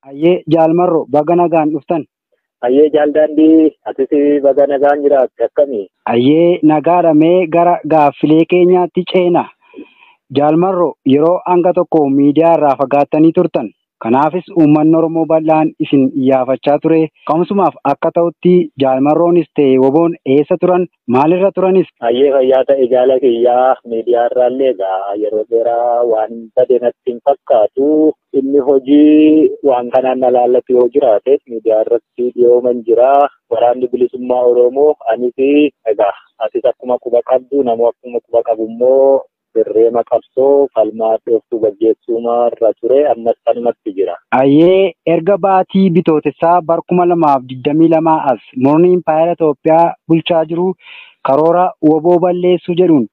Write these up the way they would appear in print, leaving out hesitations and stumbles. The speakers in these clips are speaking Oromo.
Ayyee Jaalmarroo baga nagaan dhuftan. Ayyee Jaaldaandii atis baga nagaan jiraatte akkami? Ayyee nagaadha mee gara gaaffilee keenyaatti ceena. Jaalmarroo yeroo hanga tokko miidiyaa irraa fagaattanii turtan. Kanaafis uummanni Oromoo bal'aan isin iyyaafachaa ture. Ka'umsumaaf akka ta'utti Jaalmarroonis ta'e WBOn eessa turan? Maalirra turanis? Ayyee fayyaa ta'e jaala kiyyaa miidiyaa irraallee egaa yeroo dheeraa waan bade natti hin fakkaatu. Inni hojii waan kanaan na laallatu yoo jiraate miidiyaa irratti dhiyooman jira. Waraanni bilisummaa Oromoo anis egaa atis akkuma quba qabdu namoo akkuma quba qabu immoo dirreema qabsoo falmaa dhooftuu gaggeessuumarra ture ammas kanumatti jira. Ayyee erga baatii bitootessaa bar 2022 as murni impaayera Itoophiyaa bulchaa jiru karoora WBO balleessuu jedhuun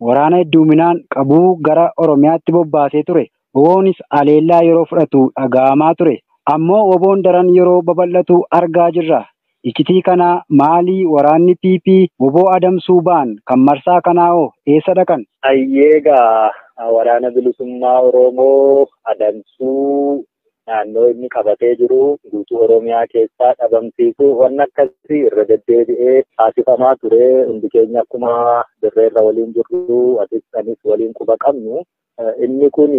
waraana hedduminaan qabuu gara Oromiyaatti bobbaasee ture. WBOnis aleellaa yeroo fudhatu dhaga'amaa ture. Ammoo WBOn daran yeroo babal'atu argaa jirra. Iccitii kanaa maalii waraanni PP WBO adamsuu ba'an kan marsaa kanaa hoo eessa dhaqan? Ayyeegaa waraana bilisummaa Oromoo adamsuu naannoo inni qabatee jiru guutuu Oromiyaa keessaa dhabamsiisuu waan akkasii irra deddeebi'ee taasifamaa ture. Hundi keenya akkuma dirreerra waliin jirru atis anis waliin quba qabnu. Inni kun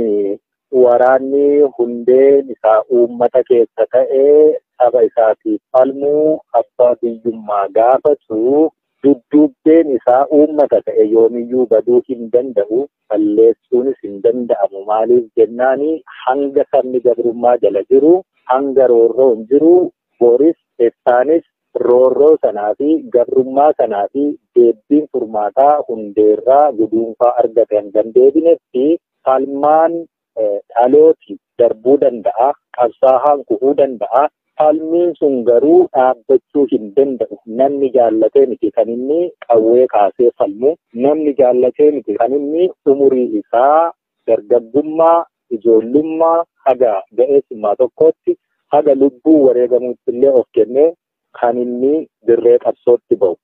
waraanni hundeen isaa uummata keessa ta'ee saba isaatiif falmuu abbaa biyyummaa gaafatu dudduubbeen isaa uummata ta'e yoomiyyuu baduu hin danda'u balleessuunis hin danda'amu. Maaliif jennaani hanga sabni gabrummaa jala jiru hanga roorroon jiru boris eessaanis roorroo sanaa fi gabrummaa sanaa fi deebbiin furmaataa hundeerraa guduunfaa argate hanga hin deebinetti falmaan dhalooti darbuu danda'a, qabsaa'aan kufuu danda'a. Falmiin sun garuu dhaabbachuu hin danda'u. Namni jaallatee miti kan inni qawwee kaasee falmu. Namni jaallatee miti kan inni umurii isaa dargaggummaa, ijoollummaa haga ga'eessummaa tokkootti haga lubbuu wareegamuutti illee of kennee kan inni dirree qabsootti ba'u.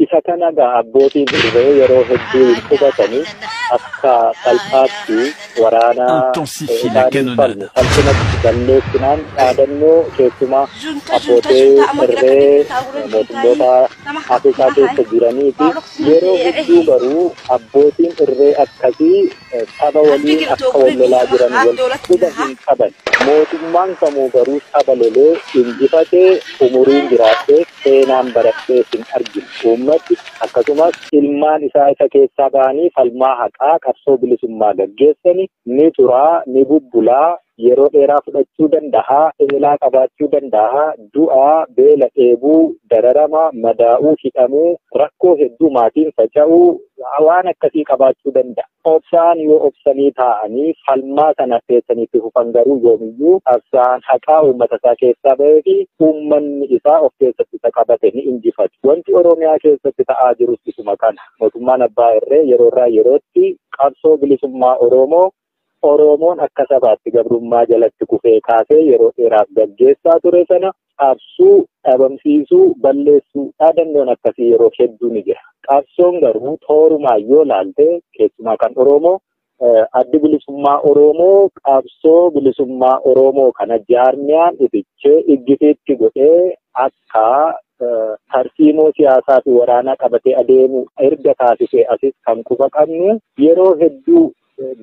Isa kana egaa abbootiin dirree yeroo hedduu hin hubatanii akka salphaatti waraana isaanii falmu salphinatti balleessinaan dhaadannoo keessumaa abbootii irree mootummoota Afrikaa keessa jiranii fi yeroo hedduu garuu abbootiin irree akkasii saba waliin akka wal lolaa jiran wal quba hin qaban. Mootummaan kamuu garuu saba lolee injifatee umuriin jiraatee seenaan baratee hin arginu. Uummati akkasumas ilmaan isaa isa keessaa ba'anii falmaa haqaa qabsoo bilisummaa gaggeessani ni turaa ni bubbulaa yeroo dheeraa fudhachuu danda'a, eelaa qabaachuu danda'a, du'aa, beela dheebuu, dararama, madaa'uu, hidhamuu, rakkoo hedduu maatiin faca'uu waan akkasii qabaachuu danda'a. Obsaan yoo obsanii taa'anii falmaa sana keessanitti fufan garuu yoomiyyuu qabsaan haqaa uummata isaa keessaa ba'ee fi uummanni isaa of keessatti isa qabate ni injifatu. Wanti Oromiyaa keessatti ta'aa jirus isuma kana. Mootummaan abbaa irree yeroo irraa yerootti qabsoo bilisummaa Oromoo Oromoon akka sabaatti gabrummaa jalatti kufee kaasee yeroo dheeraaf gaggeessaa ture sana qabsuu, dhabamsiisuu, balleessuu dhaadannoon akkasii yeroo hedduu ni jira. Qabsoon garuu toorumaa yoo laalte keessumaa kan Oromoo addi bilisummaa Oromoo qabsoo bilisummaa Oromoo kana jaarmiyaan ifichee iggitiitti godhee akka tarsiimoo siyaasaa fi waraanaa qabatee adeemu erga taasisee asis kan quba qabnu yeroo hedduu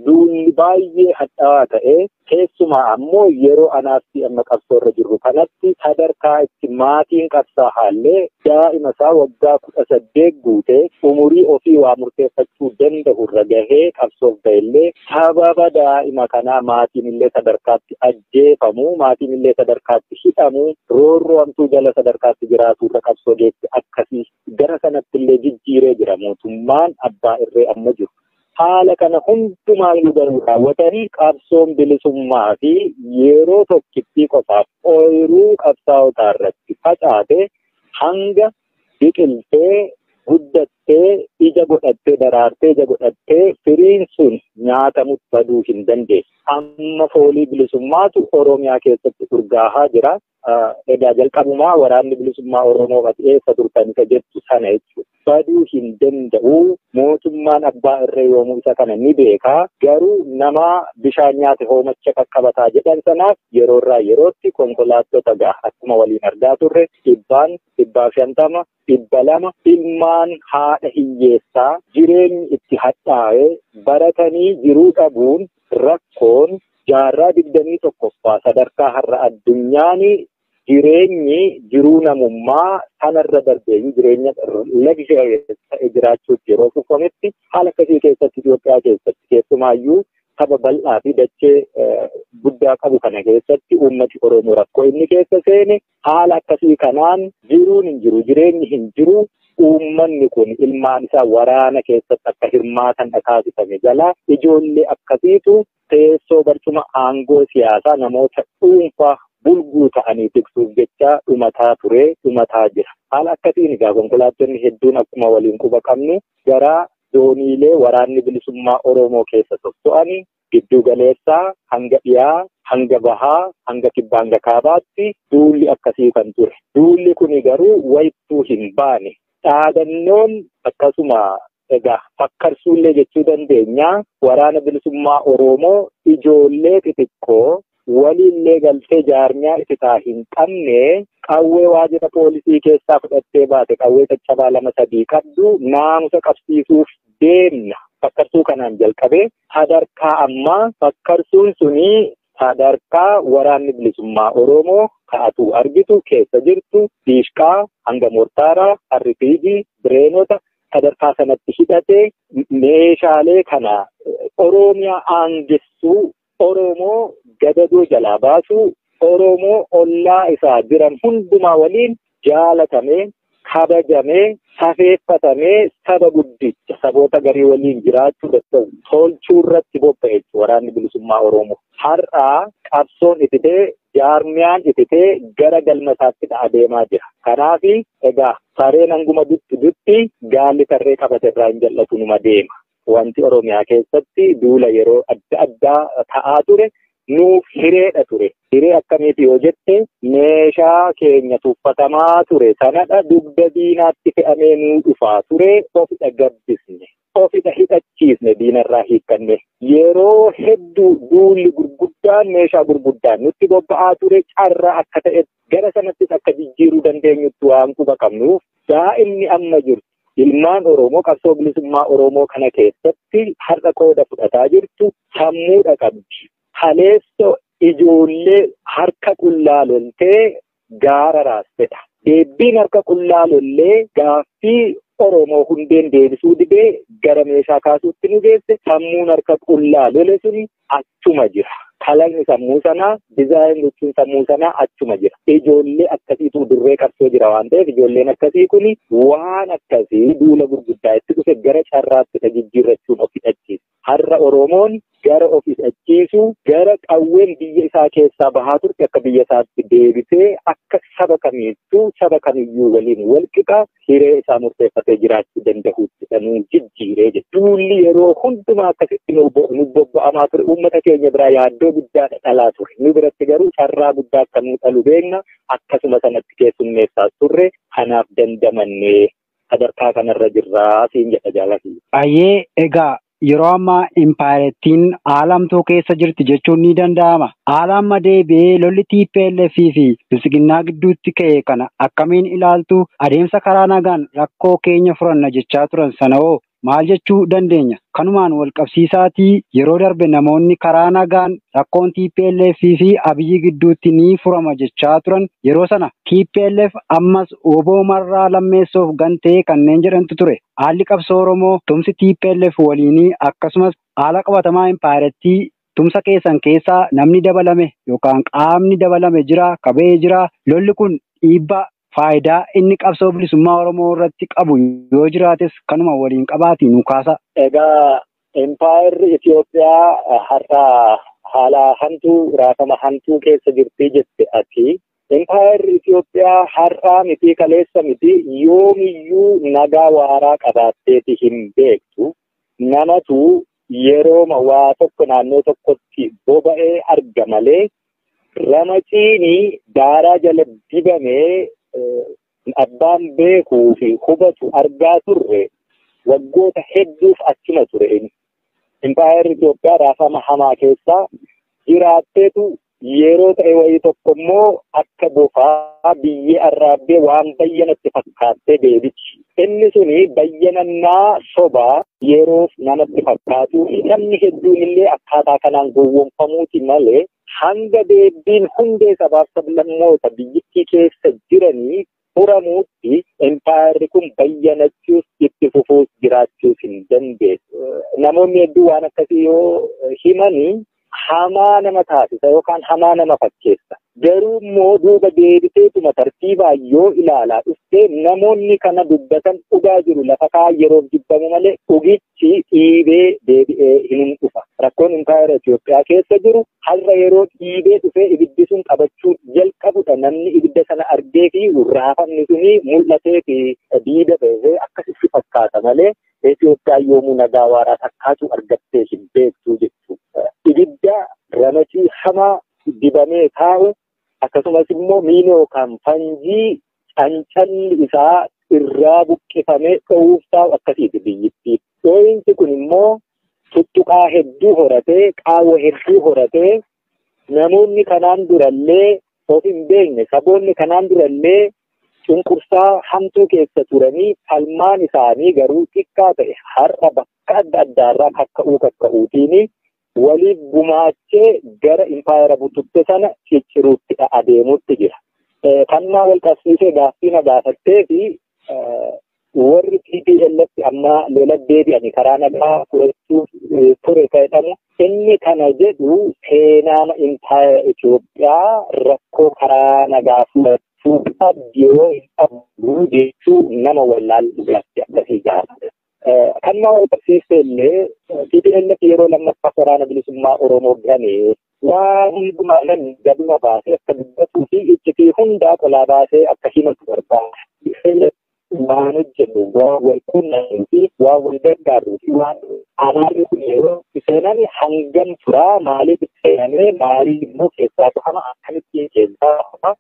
duulli baay'ee hadhaawaa ta'e keessumaa ammoo yeroo anaaf amma qabsoo irra jirru kanatti sadarkaa itti maatiin qabsaa'aallee daa'ima isaa waggaa 18 guutee umurii ofii waa murteeffachuu danda'u irra gahee qabsoof ga'ellee sababa daa'ima kanaa maatiin illee sadarkaatti ajjeefamu, maatiin illee sadarkaatti hidhamu, roorroo hamtuu jala sadarkaatti jiraatu irra qabsoo geesse akkasii gara sanatti illee jijjiiree jira mootummaan abbaa irree amma jiru. Haala kana hundumaayyuu garuu raawwatanii qabsoon bilisummaa fi yeroo tokkittii qofaaf ooyiruu qabsaa'otaa irratti facaate hanga biqiltee guddattee ija godhattee daraartee ija godhattee firiin sun nyaatamutti baduu hin dandeessu. Amma foolii bilisummaatu Oromiyaa keessatti urgaahaa jira. Egaa jalqabumaa waraanni bilisummaa Oromoo ati eessa turtan isa jettu sana jechuudha. baduu hin danda'u. Mootummaan abbaa irree yoomuu isa kana ni beeka. Garuu nama bishaan nyaate hoomacha qaqqabataa jedhan sanaaf yeroo irraa yerootti konkolaattota ga'a akkuma waliin argaa turre 100, 150, 200 ilmaan haadha hiyyeessaa jireenyi itti hadhaa'ee baratanii jiruu dhabuun rakkoon jaarraa 21ffaa sadarkaa har'a addunyaan jireenyi jiruu namummaa sanarra darbeeyyuu jireenya luxury ta'e jiraachuuf yeroo fufametti haala akkasii keessatti Itoophiyaa keessatti keessumaayyuu saba bal'aa fi dachee guddaa qabu kana keessatti uummati Oromoo rakkoo inni keessa seene haala akkasii kanaan jiruun hin jiru, jireenyi hin jiru. Uummanni kun ilmaan isaa waraana keessatti akka hirmaatan taasifame jala ijoollee akkasiitu teessoo barcuma aangoo siyaasaa namoota dhuunfaa bulguu ta'anii tiksuuf jecha dhumataa ture, dhumataa jira. Haala akkasiin egaa konkolaattonni hedduun akkuma waliin quba qabnu gara zooniilee waraanni bilisummaa Oromoo keessa socho'anii giddu galeessaa hanga dhiyaa, hanga bahaa, hanga kibbaa, hanga kaabaatti duulli akkasii kan ture. Duulli kuni garuu wayittuu hin baane. Dhaadannoon akkasuma egaa fakkarsuullee jechuu dandeenya waraana bilisummaa Oromoo ijoollee xixiqqoo waliillee galtee jaarmiyaa ittisaa hin qabne qawwee waajjira poolisii keessaa fudhattee baate qawwee caccabaa 2-3 qabdu naamusa qabsiisuuf deemna. Fakkarsuu kanaan jalqabee sadarkaa ammaa fakkarsuun suni sadarkaa waraanni bilisummaa Oromoo ka'atu argitu keessa jirtu diishqaa hanga mortaaraa, RPG, bireenota sadarkaa sanatti hidhatee meeshaalee kana Oromiyaa aangessuu, Oromoo gadadoo jalaa baasuu, Oromoo ollaa isaa jiran hundumaa waliin jaalatamee, kabajamee, safeeffatamee saba guddicha saboota garii waliin jiraachuu danda'u tolchuu irratti bobba'e waraanni bilisummaa Oromoo. Har'aa qabsoon ititee jaarmiyaan ititee gara galma isaatti adeemaa jira. Kanaaf egaa sareen hanguma dutti dutti gaalli tarree qabate irraa hin jal'atu numa deema. Wanti Oromiyaa keessatti duula yeroo adda addaa ta'aa ture nuuf hireedha ture. Hiree akkamiiti yoo jette meeshaa keenya tuffatamaa ture sanadha dugda diinaatti fe'amee nuu dhufaa ture ofidha gabbisne, ofidha hidhachiisne, diinarraa hiikkanne. Yeroo hedduu duulli gurguddaan meeshaa gurguddaan nutti bobba'aa ture carraa akka ta'e gara sanattis akka jijjiiruu dandeenyutti waan quba qabnuuf daa'imni amma jirtu ilmaan Oromoo qabsoo bilisummaa Oromoo kana keessatti har'a qooda fudhataa jirtu sammuudha qabdi. Kaleessoo ijoollee harka qullaa loltee gaara raastedha. Deebbiin harka qullaa lollee gaaffii Oromoo hundeen deebisuu didee gara meeshaa kaasuutti nu geesse. Sammuun harka qullaa lole suni achuma jira. Kalaqni sammuu sanaa, dizaayin gochuun sammuu sanaa achuma jira. Ijoollee akkasiitu dirree qabsoo jira waan ta'eef ijoolleen akkasii kuni waan akkasii duula gurguddaa itti dhufe gara carraatti jijjiirrachuun of hidhachiisa. Har'a Oromoon gara of hidhachiisu, gara qawween biyya isaa keessaa bahaa turte akka biyya isaatti deebisee akka saba kamiittuu saba kamiyyuu waliin walqixa hiree isaa murteeffatee jiraachuu danda'utti sanuu jijjiiree jira. Duulli yeroo hundumaa akkasitti nu bobba'amaa ture uummata keenya biraa yaaddoo guddaa dhalaa ture. Nu biratti garuu carraa guddaa akka nu dhalu beekna akkasuma sanatti keessummeessaa turre kanaaf dandamannee sadarkaa kanarra jirraa siin jedha jaalati. Baay'ee egaa yeroo ammaa impaayireettiin haala hamtuu keessa jirti jechuun ni danda'ama. Haala amma deebi'ee lolli TPLF fi Bilisiginnaa gidduutti ka'e kana akkamiin ilaaltu? Adeemsa karaa nagaan rakkoo keenya furanna jechaa turan sana hoo maal jechuu dandeenya? Kanumaan wal qabsiisaatii yeroo darbe namoonni karaa nagaan rakkoon TPLF fi Abiyyi gidduutti ni furama jechaa turan yeroo sana TPLF ammas oboo marraa lammeessoof gantee kanneen jedhantu ture. Haalli qabsoo Oromoo tumsi TPLF waliinii akkasumas haala qabatamaa impaayireettii tumsa keessan keessaa namni dabalame yookaan qaamni dabalame jira, kabee jira. Lolli kun dhiibbaa faayidaa inni qabsoo bilisummaa Oromoo irratti qabu yoo jiraates kanuma waliin qabaatii nu kaasa. Egaa impaayirri Itoophiyaa har'a haala hamtuu raafama hamtuu keessa jirti jette ati. Impaayirri Itoophiyaa har'aa miti kaleessa miti yoomiyyuu nagaa waaraa qabaatteeti hin beektu. Namatu yerooma waa tokko naannoo tokkotti boba'ee arga malee ramaciini daaraa jala dibamee Abbaan beekuu fi hubatu argaa turre waggoota hedduuf achuma ture inni. Impaayerri Itoophiyaa raafama hamaa keessaa jiraatteetu yeroo ta'e wayii tokko immoo akka bofaa biyyee arraabbee waan bayyanatti fakkaattee deebiti. Inni suni bayyanannaa sobaa yeroof namatti fakkaatuu fi namni hedduun illee akkaataa kanaan gowwoomfamuuti malee hanga deebiin hundee sabaaf sablammoota biyyittii keessa jiranii furamuutti impaayerri kun bayyanachuus itti fufuus jiraachuus hin dandeessu. Namoonni hedduu waan akkasii yoo himanii hamaa nama taasisa yookaan hamaa nama fakkeessa. Garuu immoo duuba deebiteetuma tartiibaan yoo ilaalaa dhuftee namoonni kana dubbatan dhugaa jiru lafa kaa yeroof jibbamu malee dhugichi dhiibee deebi'ee hin dhufa. Rakkoon impaayera Itoophiyaa keessa jiru har'a yeroo dhiibee dhufee ibiddi sun qabachuu jalqabudha. Namni ibidda sana argee fi raafamni suni mul'atee fi diida ba'ee akkasitti fakkaata malee Itoophiyaan yoomuu nagaa waaraa takkaatu argattee hin beektu jechuudha. Ibidda ramacii hamaa dibamee taa'u akkasumas immoo miina yookaan fanjii cancalli isaa irraa buqqifamee dho'uuf taa'u akkasiiti biyyittii. Dho'iinsi kun immoo tuttuqaa hedduu horatee qaawwa hedduu horatee namoonni kanaan durallee of hin beekne saboonni kanaan durallee cunqursaa hamtuu keessa turanii falmaan isaanii garuu xiqqaa ta'e har'a bakka adda addaarraa kakka'uu kakka'uutiin waliif gumaachee gara impaayera bututte sana cicciruutti adeemuutti jira. Kanuma wal qabsiisee gaaffii na gaafattee fi warri TPLF amma lola deebi'anii karaa nagaa fudhachuuf ture jedhamu inni kana jedhu seenaa impaayera Itoophiyaa rakkoo karaa nagaa fudhachuu qabdi yoo hin qabdu jechuu nama wallaalu gaaffii akkasii gaafata. Kanuma wal qabsiisee illee TPLF yeroo lammaffaa waraana bilisummaa Oromoo ganee waan hundumaa namni gaduma baasee akka dubbatuu fi iccitii hundaa qolaa baasee akka himatu barbaada. Waan hojjennu waan wal quunnamuu fi waan wal gargaaruu fi waan araarri kun yeroo seename hangam turaa maaliif seename maaliif immoo keessaa bahama akkamittiin keessaa bahama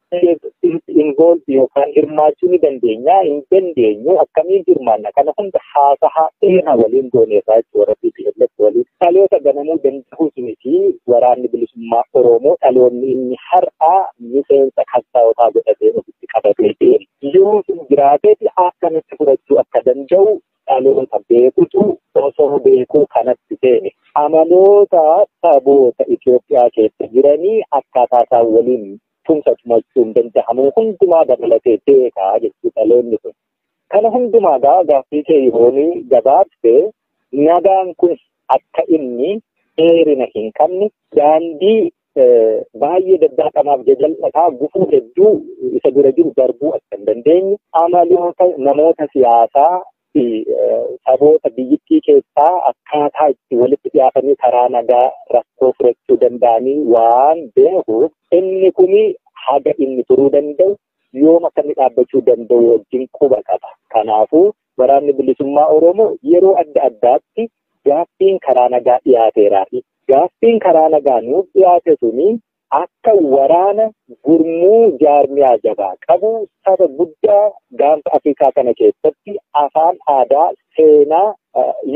involve yookaan hirmaachuu ni dandeenya hin dandeenyu akkamiin hirmaanna kana hunda haasahaa dheeraa waliin gooneerraa jechuudha TPLF waliin dhaloota ganamuu danda'uus miti waraanni bilisummaa Oromoo dhaloonni inni har'aa miseensa qabsaa'otaa godhatee ofitti qabatee deema. Yoo sun jiraateeti akkamitti fudhachuu akka danda'u dhaloota beekutu osoo beekuu kanatti seene. Amaloota saboota Itoophiyaa keessa jiranii akkaataa isaan waliin tumsa tumachuun danda'amu hundumaa dabalatee beekaa jechuu dhaloonni kun. Kana hundumaa gaa gaaffii kee yoonii gabaabse nagaan kun akka inni dheerina hin qabne daandii baay'ee daddaaqamaaf jajal'ataa gufuu hedduu isa dura jiru darbuu akka hin dandeenye amaloota namoota siyaasaa fi saboota biyyittii keessaa akkaataa itti walitti dhiyaatanii karaa nagaa rakkoo furachuu danda'anii waan beekuuf inni kuni haga inni turuu danda'u yoom akka inni dhaabbachuu danda'u wajjin quba qaba. Kanaafuu waraanni bilisummaa Oromoo yeroo adda addaatti gaaffiin karaa nagaa dhiyaateeraa fi gaaffiin karaa nagaa nuuf dhiyaate suni akka waraana gurmuu jaarmiyaa jabaa qabu saba guddaa gaanfa Afrikaa kana keessatti afaan aadaa seenaa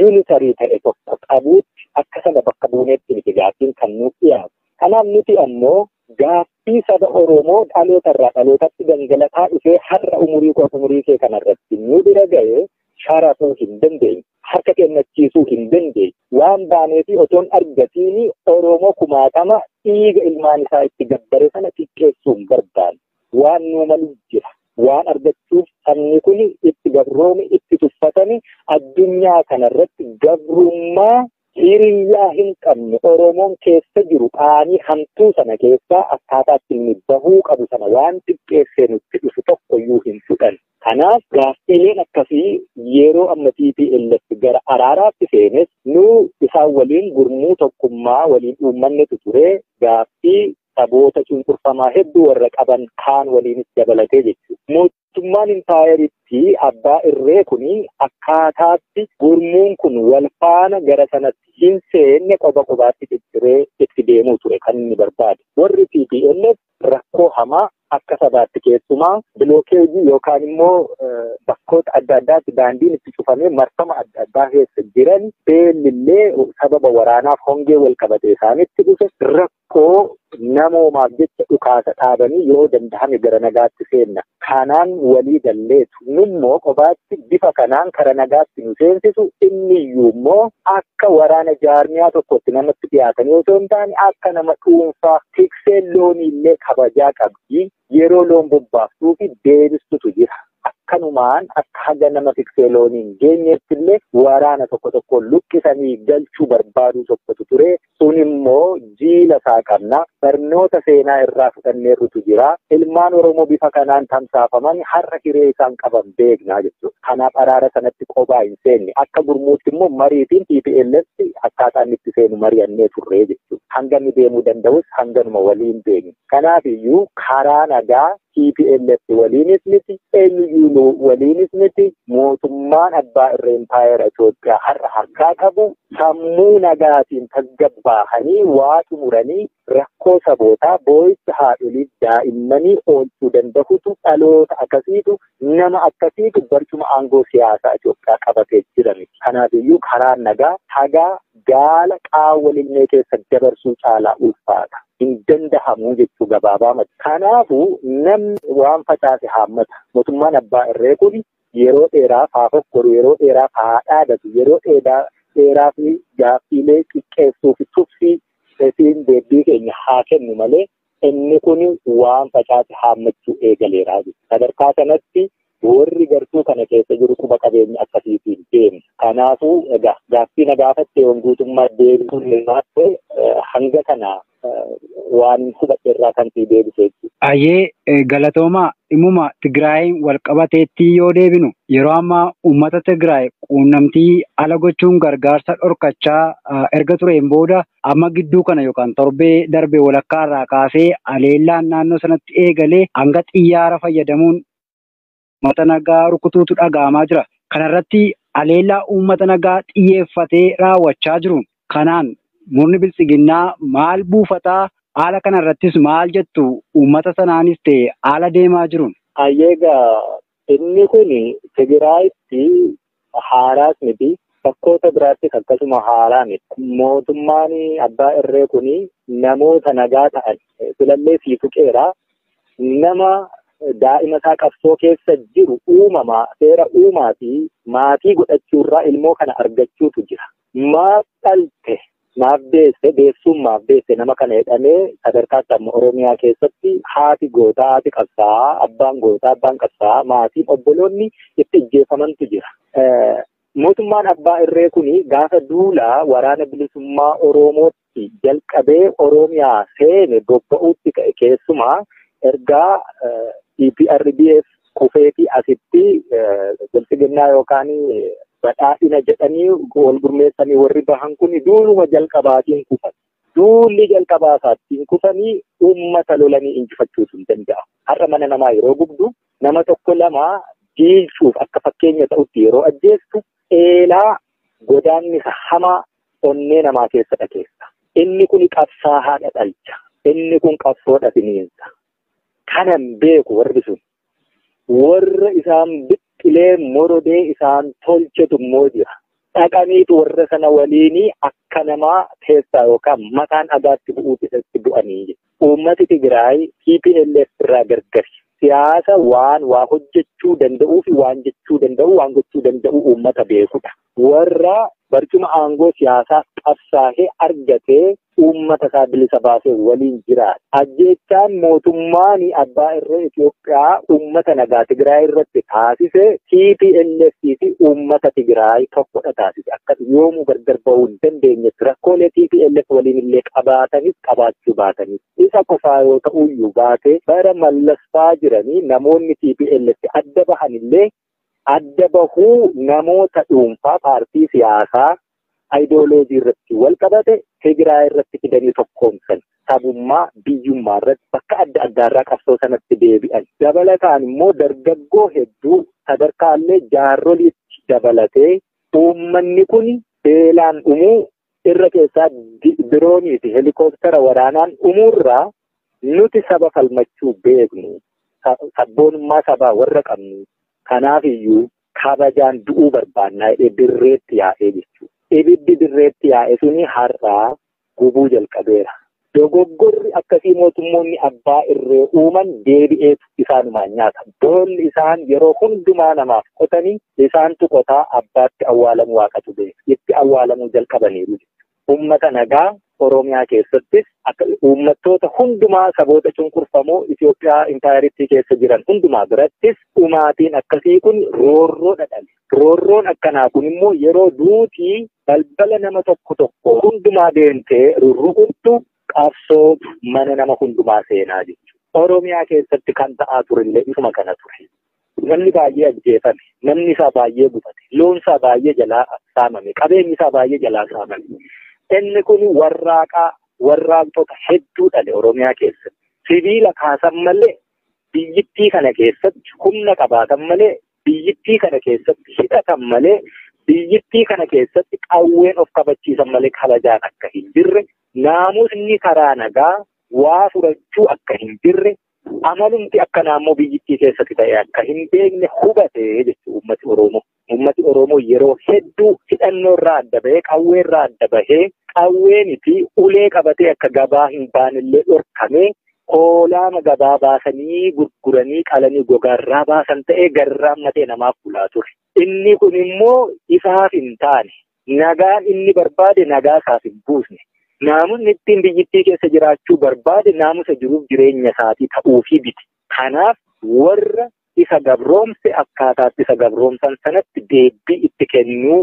yuunitarii ta'e tokko qabuutti akka sana bakka buuneetti miti gaaffiin kan nuuf dhiyaatu. Kanaaf nuti ammoo gaaffii saba Oromoo dhaloota irraa dhalootatti gangalataa dhufee har'a umurii koo umurii kee kanarratti nu bira ga'ee sharafuu hin dandeenye. Harka kennachiisuu hin dandeenye. Waan baanee fi otoon argatiin Oromoo kumaatama dhiiga ilmaan isaa itti gabbare sana xiqqeessuu hin barbaanne. Waan nuu malu jira. Waan argachuuf sabni kun itti gabroome itti tuffatame addunyaa kanarratti gabrummaa hiriyyaa hin qabne Oromoon keessa jiru qaanii hamtuu sana keessaa akkaataa inni bahuu qabu sana waan xiqqeessee nutti dhufu tokkoyyuu hin fudhan. Kanaaf gaaffiileen akkasii yeroo amma TPLF gara araaraatti seenes nu isaan waliin gurmuu tokkummaa waliin uummannetu ture gaaffii saboota cunqurfamaa hedduu warra qaban kaan waliinis dabalatee jechuudha. Mootummaan impaayeritti abbaa irree kuni akkaataatti gurmuun kun wal faana gara sanatti hin seenne qoba qobaatti cicciree itti deemuu ture kan inni barbaade. Warri TPLF rakkoo hamaa Akka sabaatti keessumaa bilookeejii yookaan immoo bakkoota adda addaatti daandiin itti cufamee marfama adda addaa keessa jiran beellillee sababa waraanaaf hongee wal qabate isaanitti dhufe rakkoo namoomaaf jecha dhukaasa dhaabanii yoo danda'ame gara nagaatti seenna. Kanaan walii galleetu. Nummoo kophaatti bifa kanaan kara nagaatti nu seensisu inni iyyuu immoo akka waraana jaarmiyaa tokkotti namatti dhiyaatanii osoo hin taane akka nama dhuunfaa tiksee loonii illee kabajaa qabdi. Yeroo loon bobbaaftuu fi deebistutu jira. Akkanumaan akka haga nama tiksee loonii hin geenyetti illee waraana tokko tokko luqqisanii galchuu barbaaduu tokkotu ture. Sun immoo jiila isaa qabna. Barnoota seenaa irraa fudhanneerrutu jira. Ilmaan Oromoo bifa kanaan tamsaafaman har'a hiree isaan qaban beeknaa jechuudha. Kanaaf araara sanatti qophaa hin seenne. Akka gurmuutti immoo mariitiin TPLF akkaataa inni itti seenu mari'annee turree jechuudha. Hanga inni deemuu danda'us hanganuma waliin beekna. Kanaaf iyyuu karaa nagaa TPLF waliinis miti, eenyuyyuu waliinis miti, mootummaan abbaa irree impaayera Itoophiyaa har'a harkaa qabu sammuu nagaatiin tasgabbaahanii waa xumuranii rakkoo sabootaa boo'icha haadholiif daa'immanii oolchuu danda'utu dhaloota akkasiitu nama akkasiitu barcuma aangoo siyaasaa Itoophiyaa qabatee jira miti. Kanaaf iyyuu karaan nagaa hagaa gaala qaawwa lilmee keessa dabarsuu caalaa ulfaata. Hin danda'amu jechuu gabaabaa. Kanaafuu namni waan facaase haammata. Mootummaan abbaa irree kun yeroo dheeraaf haa fokkoru, yeroo dheeraaf haa dhaadatu, yeroo dheeraaf gaaffiilee xiqqeessuu fi tuffii fedhiin deebii keenya haa kennu malee inni kun waan facaase haammachuu eegaleera. Sadarkaa kanatti warri gartuu kana keessa jiru quba qabeenya akkasiitiin deemu. Kanaafuu egaa gaaffii na gaafatte yoon guutummaa deebisuun hirmaatte hanga kana waan hubadhe irraa kan sii deebise jechuudha. Ayyee galatoomaa dhimuma Tigraayin wal qabateetti yoo deebinu yeroo ammaa uummata Tigraay quunnamtii ala gochuun gargaarsa dhorkachaa erga tureen booda amma gidduu kana yookaan torbee darbe walakkaa irraa kaasee aleellaan naannoo sanatti eegalee hanga xiyyaara fayyadamuun uummata nagaa rukutuutu dhaga'amaa jira. Kanarratti aleellaa uummata nagaa xiyyeeffatee raawwachaa jiru. Kanaan murni biltsiginnaa maal buufataa? Haala kanarrattis maal jettu uummata sanaanis ta'e haala deemaa jiruun? Ayyeegaa inni kun Tigraayitti haaraas miti. Bakkoota biraattis akkasuma haaraa miti. Mootummaan abbaa irree kun namoota nagaa ta'an filallee sii tuqeera. Nama daa'ima isaa qabsoo keessa jiru uumamaa seera uumaa fi maatii godhachuurraa ilmoo kana argachuutu jira. Maaf dhalte? Maaf deesse? Deessuun maaf deesse nama kana jedhamee sadarkaa amma Oromiyaa keessatti haati gootaa, haati qabsaa'aa, abbaan gootaa, abbaan qabsaa'aa, maatiin obboloonni itti ijjeefamantu jira. Mootummaan abbaa irree kun gaafa duulaa waraana bilisummaa Oromootti jalqabee Oromiyaa seene bobba'uutti ka'e keessumaa ergaa EPRDF kufee fi asitti biltsiginnaa yookaan badhaadhina jedhanii wal gurmeessanii warri bahan kun duuluma jalqabaatiin kufan. Duulli jalqabaa isaatiin kufanii uummata lolanii injifachuutu hin danda'amu. Har'a mana namaa yeroo gubdu nama tokko lama jiilchuuf akka fakkeenya ta'utti yeroo ajjeestu eelaa godaannisa hamaa onnee namaa keessa dhakeessa. Inni kun qabsaa haadha dhalcha. Inni kun qabsoodha finiinsa. Kanan beeku warri sun. Warra isaan biqilee morodee isaan tolchetu immoo jira. Dhaqaniitu warra sana waliinii akka namaa keessaa yookaan mataan dhagaatti bu'uutti isatti bu'anii. Uummati Tigraay TPLF irraa gargari. Siyaasa waan waa hojjechuu danda'uu fi waan jechuu danda'u waan gochuu danda'u uummata beekudha. Warra barcuma aangoo siyaasaa qabsaa'ee argatee uummata isaa bilisa baasee waliin jiraata. Ajjeechaan mootummaan abbaa irree Itoophiyaa uummata nagaa Tigraay irratti taasise TPLF fi uummata Tigraay tokkodha taasise. Akka yoomuu gargar bahuu hin dandeenyetti rakkoolee TPLF waliin illee qabaatanis qabaachuu baatanis. Isa qofaa yoo ta'uyyuu baate bara mallasaa jiranii namoonni TPLF adda bahanillee adda bahuu namoota dhuunfaa paartii siyaasaa ayidooloojii irratti wal qabate Tigraay irratti fidanii tokkoomsan sabummaa biyyummaa irratti bakka adda addaarraa qabsoo sanatti deebi'an. Dabalataan immoo dargaggoo hedduu sadarkaallee jaarroliitti dabalatee uummanni kun beelaan dhumuu irra keessaa diroonii fi helikooftara waraanaan dhumuurraa Nuti saba falmachuu beeknu, sabboonummaa sabaa warra qabnu, kanaaf iyyuu kabajaan du'uu barbaannaa jedhee dirreetti yaa'ee jechuudha. Ibiddi dirreetti yaa'e suni har'aa gubuu jalqabeera. Dogoggorri akkasii mootummoonni abbaa irree uuman deebi'eetu isaanumaan nyaata. Boolli isaan yeroo hundumaa namaaf qotanii isaantu qotaa abbaatti awwaalamu waaqatu beeka. Itti awwaalamuu jalqabaniiru jechuudha. Uummata nagaa Oromiyaa keessattis akka uummattoota hundumaa saboota cunqurfamoo Itoophiyaa impaayeritti keessa jiran hundumaa birattis dhumaatiin akkasii kun roorroo dhadhale. Roorroon akkanaa kun immoo yeroo duutii balbala nama tokko tokko hundumaa deemtee rurru'uttu qabsoo mana nama hundumaa seenaa jechuudha. Oromiyaa keessatti kan ta'aa turellee isuma kana ture. Namni baay'ee ajjeefame, namni isaa baay'ee gubate, loon isaa baay'ee jalaa saamame, qabeenyi isaa baay'ee jalaa saamame. Inni kun warraaqaa warraaqtota hedduu dhale Oromiyaa keessatti. Sibiila kaasan malee biyyittii kana keessatti humna qabaatan malee biyyittii kana keessatti hidhatan malee biyyittii kana keessatti qawween of kabachiisan malee kabajaan akka hin jirre, naamusni karaa nagaa waa furachuu akka hin jirre, amalumti akkanaa immoo biyyittii keessatti ta'e akka hin beekne hubate jechuudha uummati Oromoo. Uummati Oromoo yeroo hedduu hidhannoo irraa adda bahee, qawwee irraa adda bahee, qawweenii fi ulee qabatee akka gabaa hin baanellee dhorkamee hoolaama gabaa baasanii gurguranii qalanii gogaarraa baasan ta'ee garraammatee namaaf bulaa ture. Inni kun immoo isaaf hin taane, nagaan inni barbaade nagaa isaaf hin buusne. Naamusni ittiin biyyittii keessa jiraachuu barbaade naamusa jiruuf jireenya isaatii ta'uufii biti. Kanaaf warra isa gabroomse akkaataatti isa gabroomsan sanatti deebii itti kennuu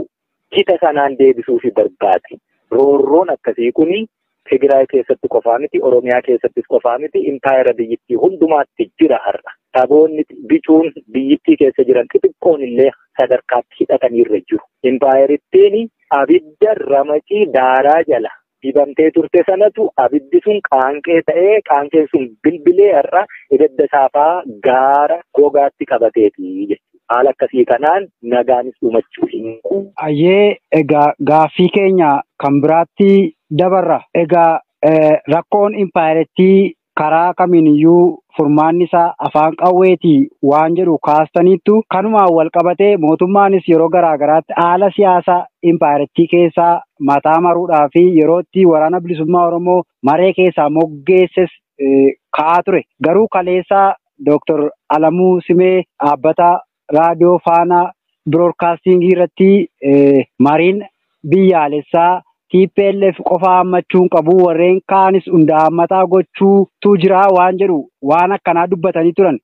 hita sanaan deebisuufi barbaade. Roorroon akkasii kuni Tigraay keessatti qofaa miti, Oromiyaa keessattis qofaa miti, impaayera biyyittii hundumaatti jira har'a. Saboonni bicuun biyyittii keessa jiran xixiqqoon illee sadarkaatti hidhataniirra jiru. Impaayerittiin abidda ramacii daaraa jala dibamtee turte sanatu abiddi sun qaanqee ta'ee qaanqeen sun bilbilee har'a ibidda saafaa gaara gogaatti qabateeti jechuudha. Haala akkasii kanaan nagaanis dhumachuu hin qabu. Ayyee egaa gaaffii keenya kan biraatti dabarra. Egaa rakkoon impaayerettii karaa kamiiniyyuu furmaanni isaa afaan qawweetii waan jedhu kaastaniittu kanumaan wal qabatee mootummaanis yeroo garaa garaatti haala siyaasaa impaayerettii keessaa mataa maruudhaa fi yerootti waraana bilisummaa Oromoo maree keessaa moggeesses ka'aa ture. Garuu kaleessaa Dooktor Alamuu Simee dhaabbata raadiyoo Faanaa biroodkaastingii irratti mariin biyyaalessaa TPLF qofa hammachuu hin qabu, warreen kaanis hunda hammataa gochuutu jira waan jedhu waan akkanaa dubbatanii turan.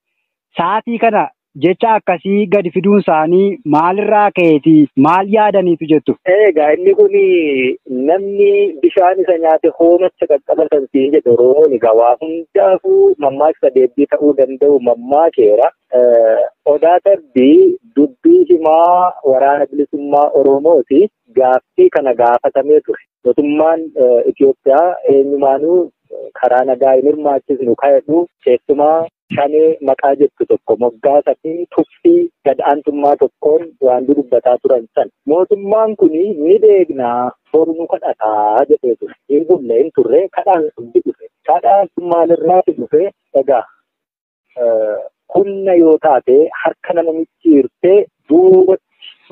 Sa'aatii kana jecha akkasii gadi fiduun isaanii maalirraa ka'eeti? Maal yaadaniitu jettu? Egaa inni kun namni bishaan isa nyaate hoomacha qaqqabatan siin jedhe Oromoon egaa waa hundaafuu mammaaksa deebii ta'uu danda'u mammaakeera. Odaa Tarbii dubbii himaa waraana bilisummaa Oromooti gaaffii kana gaafatamee ture. Mootummaan Itoophiyaa eenyumaanuu karaa nagaa hin hirmaachisnu ka'edhu keessumaa shanee maqaa jettu tokko moggaasa fi tuffii gad-aantummaa tokkoon waan dubbataa turan san. Mootummaan kun ni beeknaa boru nu kadhataa jedhee ture. Hin bulle hin turre kadhaan sun dhufe. Kadhaan sun maalirraa dhufe? Egaa humna yoo taate harka nama micciirtee duubatti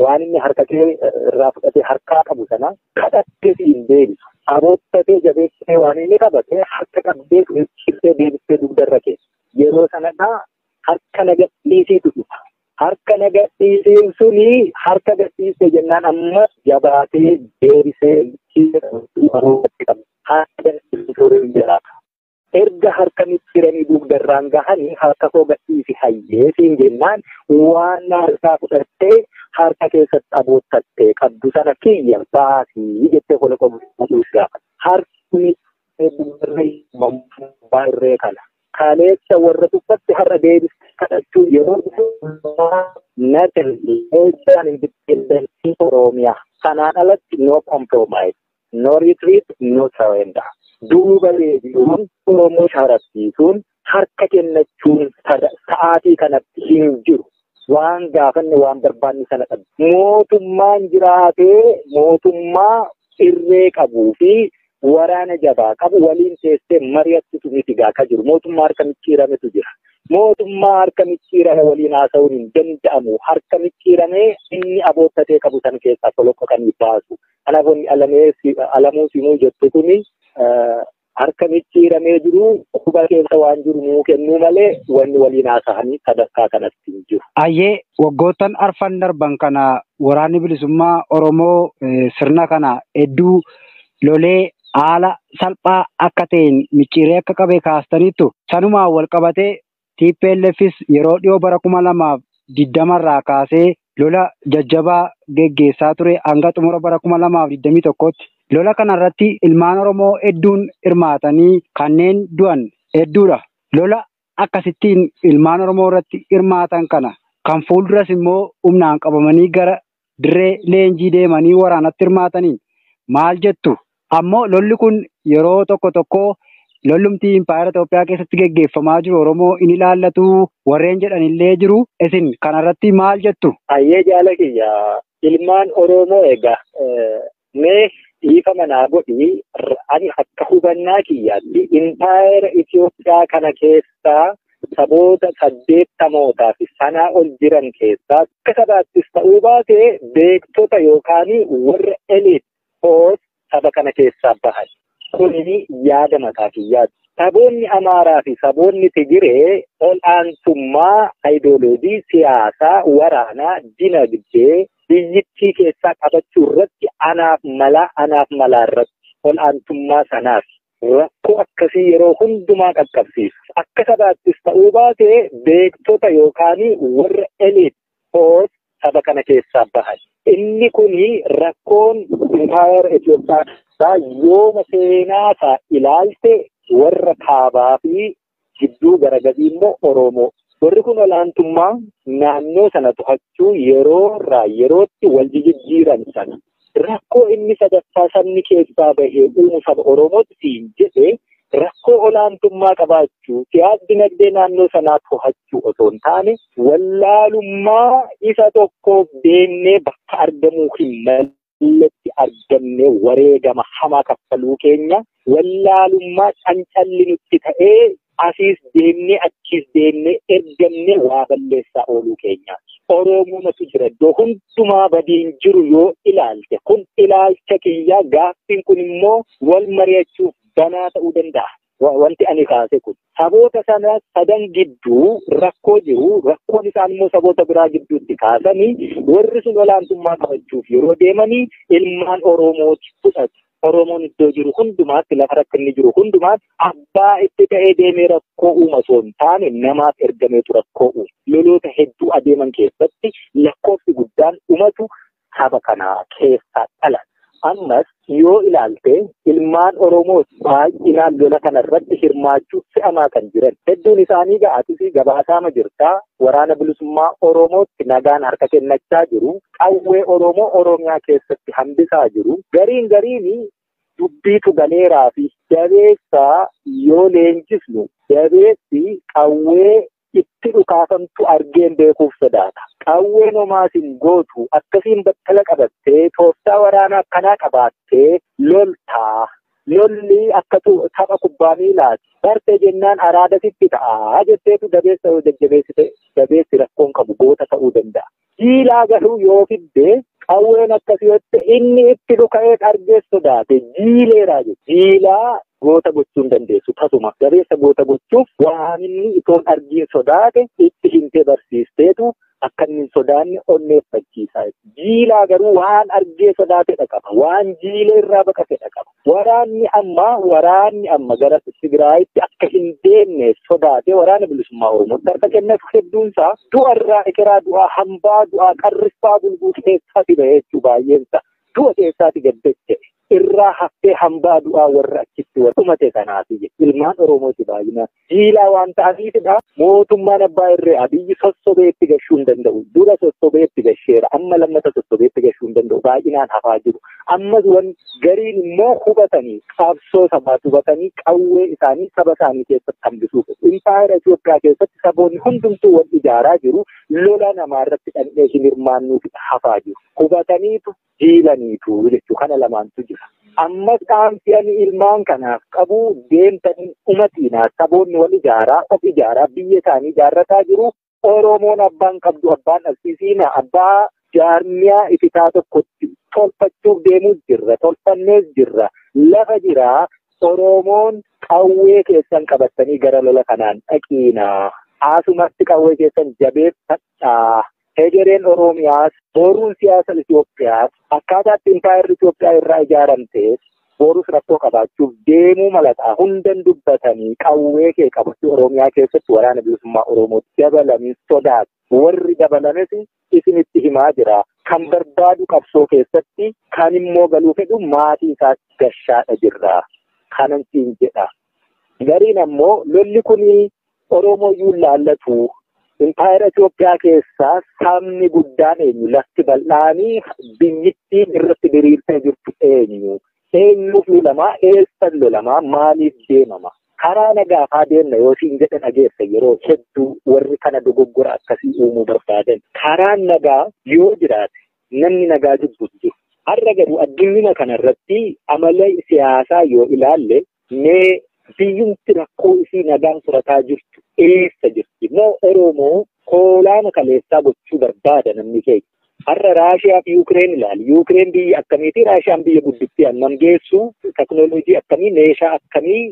waan inni harka kee irraa fudhatee harkaa qabu sana kadhattee siin deebisu. Aboottatee jabeessitee waan inni qabate harka qabdee micciirtee deebistee dugdarra keessa. Yeroo sanadhaa harka na gadhiisiitu dhufa. Harka na gadhiisiin suni harka gadhiisee jennaan amma jabaatee deebisee micciirtee qaba. Harka gadhiisuu jiraata. Erga harka micciiranii dugdarraan gahanii harka koo gadhiisi hayyee siin jennaan waan harkaa fudhattee harka keessatti aboottattee qabdu sana kiyya baasii jettee kola qomuus gaafata. Harki irree kana. Kaleessa warra tuffatti har'a deebistee kadhachuu yeroo nothing less independence Oromiyaa. Kanaan alatti no compromise, no retreat, no surrender. Duuba deebi'uun Oromoo sharafsiisuun harka kennachuun sa'aatii kanatti hin jiru. Waan gaafanne waan barbaanne sana dhabne. Mootummaan jiraatee mootummaa irree qabuu fi waraana jabaa qabu waliin teessee mari'attitu miti gaa jiru. Mootummaa harka micciirametu jira. Mootummaa harka micciirame waliin haasa'uun hin danda'amu. Harka micciiramee inni aboottatee qabu san keessaa tolokko kan baasu. Kanaaf wanni alamuu simuu jettu kuni harka micciiramee jiru quba keessa waan jiru nuu kennuu malee wanni waliin haasa'anii sadarkaa kanatti hin jiru. Ayyee, waggoottan arfan darban kana waraanni bilisummaa Oromoo sirna kana hedduu lolee haala salphaa akka ta'een micciiree akka qabe kaastaniittu. Sanumaan wal qabatee TPLFs yeroo dhiyoo bara 2020rraa kaasee lola jajjabaa geggeessaa ture hanga xumura bara 2021tti. Lola kanarratti ilmaan Oromoo hedduun hirmaatanii kanneen du'an hedduudha. Lola akkasittiin ilmaan Oromoo irratti hirmaatan kana kan fuulduras immoo humnaan qabamanii gara dirree leenjii deemanii waraanatti hirmaataniin maal jettu? Ammoo lolli kun yeroo tokko tokko lollumti impaayera Itoophiyaa keessatti geggeeffamaa jiru Oromoo in ilaallatu warreen jedhanillee jiru. Isin kanarratti maal jettu? Ayyee, jaala kiyya, ilmaan Oromoo egaa mee dhiifa manaa godhi, ani akka hubannaa kiyyaatti impaayera Itoophiyaa kana keessaa saboota 80mootaa fi sanaa ol jiran keessaa akka sabaattis ta'uu baate beektota yookaan warra elite hoos saba kana keessaa bahan. Kuni yaada mataa kiyyaati. Saboonni Amaaraa fi saboonni Tigiree ol aantummaa ayidooloojii siyaasaa, waraanaa, dinagdee biyyittii keessaa qabachuu irratti anaaf malaa irratti ol aantummaa sanaaf rakkoo akkasii yeroo hundumaa qaqqabsiisu. Akka sabaattis ta'uu baate beektota yookaan warra elite hoos saba kana keessaa bahan. Inni kuni rakkoon impaayera Itoophiyaa keessaa yooma seenaa ilaalte warra kaabaa fi gidduu gara gadii immoo Oromoo. Warri kun olaantummaa naannoo sana to'achuu yeroo irraa yerootti wal jijjiiran sana. Rakkoo inni sadaffaa sabni keessaa bahee uumu saba Oromootti siin jedhe, rakkoo olaantummaa qabaachuu siyaas dinagdee naannoo sanaa to'achuu osoo hin taane wallaalummaa isa tokkoof deemnee bakka argamuu hin malletti argamnee wareegama hamaa kaffaluu keenya, wallaalummaa cancalli nutti ta'ee asiis deemnee achiis deemnee ergamnee waa balleessaa ooluu keenya. Oromoomatu jira iddoo hundumaa badiin jiru yoo ilaalte, kun ilaalcha kiyyaa, gaaffiin kun immoo wal mari'achuuf banaa ta'uu danda'a. Wanti ani kaase kun saboota sana sadan gidduu rakkoo jiru, rakkoon isaan immoo saboota biraa gidduutti kaasanii warri sun olaantummaa qabachuuf yeroo deemanii ilmaan Oromooti fudhatu. Oromoon iddoo jiru hundumaatti, lafa rakkinni jiru hundumaatti abbaa itti ta'ee deemee rakkoo uuma osoo hin taane namaaf ergameetu rakkoo uuma. Loloota hedduu adeeman keessatti lakkoofsi guddaan dhumatu saba kanaa keessaa dhalata. Ammas yoo ilaalte ilmaan Oromoos baay'inaan lola kanarratti hirmaachuu fe'amaa kan jiran. Hedduun isaanii ga'atis gabaasaama jirtaa waraana bilisummaa Oromootti nagaan harka kennachaa jiru. Qawwee Oromoo Oromiyaa keessatti hambisaa jiru. Gariin gariin dubbiitu galeeraa fi jabeessaa yoo leenjisnu jabeessi qawwee itti dhukaafamtu argeen beekuuf sodaata. Qawween homaasin gootu akkasiin battala qabattee tooftaa waraanaa akkanaa qabaattee loltaa. Lolli akka tapha kubbaa miilaati. Bartee jennaan araada sitti ta'a jetteetu dabeessa yoo jajjabeessite dabeessi rakkoon qabu goota ta'uu danda'a. Jiilaa garuu yoo fidde qawween akkasii yoo inni itti dhuka'ee argee sodaate jiileeraa jechuudha. Jiilaa goota gochuu hin dandeessu tasuma. Dabeessa goota gochuuf waan inni itoon argiin sodaate itti himtee barsiisteetu akka inni hin sodaanne onneeffachiisa. Jiilaa garuu waan argee sodaatedha qaba. Waan jiilee irraa baqatedha qaba. Waraanni amma gara Tigraayitti akka hin deemne sodaatee waraana bilisummaa Oromootti harka kennatu hedduunsaa du'a irraa ekeraa du'aa hambaa du'aa qarriffaa bulguu keessaati bahe jechuu baay'eensa. Du'a keessaati gaddache. Irraa haftee hambaa du'aa warra achitti dhumate kanaafi ilmaan Oromooti baay'inaan. Jiilaa waan ta'aniifidha. Mootummaan abbaa irree Abiyyi sossobee itti gashuu hin danda'u. Dura sossobee itti gasheera. Amma lammata sossobee itti gashuu hin danda'u. Baay'inaan hafaa jiru. Ammas wan gariin immoo hubatanii qabsoo sabaas hubatanii qawwee isaanii saba isaanii keessatti hambisuuf. Impaayera Itoophiyaa keessatti saboonni hundumtuu wal ijaaraa jiru. Lola namaa irratti dhandhee hin hirmaannuuf hafaa jiru. Hubataniitu jiilaniitu jechuu kana lamaantu jira. Ammas dhaamsi ani ilmaan kanaaf qabu deemtanii dhumatiinaa saboonni wal ijaaraa of ijaaraa biyya isaanii ijaarrataa jiru. Oromoon abbaan qabdu abbaan dhabsiisiina abbaa jaarmiyaa ifitaa tokkotti tolfachuuf deemuu jirra tolfannees jirra lafa jiraa Oromoon qawwee keessan qabattanii gara lola kanaan dhaqiinaa asumatti qawwee keessan jabeeffadhaa. Hegereen Oromiyaas boruun siyaasa Itoophiyaas akkaataa itti impaayerri Itoophiyaa irraa ijaaramtees borus rakkoo qabaachuuf deemuu malataa hundan dubbatanii qawwee kee qabachuu Oromiyaa keessatti waraana bilisummaa Oromoo dabalanii sodaatu. Warri dabalames isinitti himaa jira. Kan barbaadu qabsoo keessatti kan immoo galuu fedhu maatii isaa gashaadha jirra. Kanan siin jedha. Gariin ammoo lolli kun Oromoo iyyuu laallatu. Impaayera Itoophiyaa keessaa sabni guddaan eenyu? Lafti bal'aanii biyyittiin irratti diriirtee jirtu eenyu? Eenyuuf lolamaa? Eessan lolamaa? Maaliif deemama? Karaa nagaafaa deemna yoo siin jedhan dhageessa yeroo hedduu warri kana dogoggora akkasii uumuu barbaadan. Karaan nagaa yoo jiraate namni nagaa jibbu jiru. Har'a garuu addunyaa kanarratti amala siyaasaa yoo ilaalle mee biyyumti rakkoo isii nagaan furataa jirtu eessa jirti? Moo Oromoo koolaana kaleessaa gochuu barbaada namni keenya. Har'a Raashiyaa fi Yuukireen ilaali. Yuukireen biyya akkamiiti? Raashiyaan biyya guddittii hammam geessu? Teknooloojii akkamii? Meeshaa akkamii?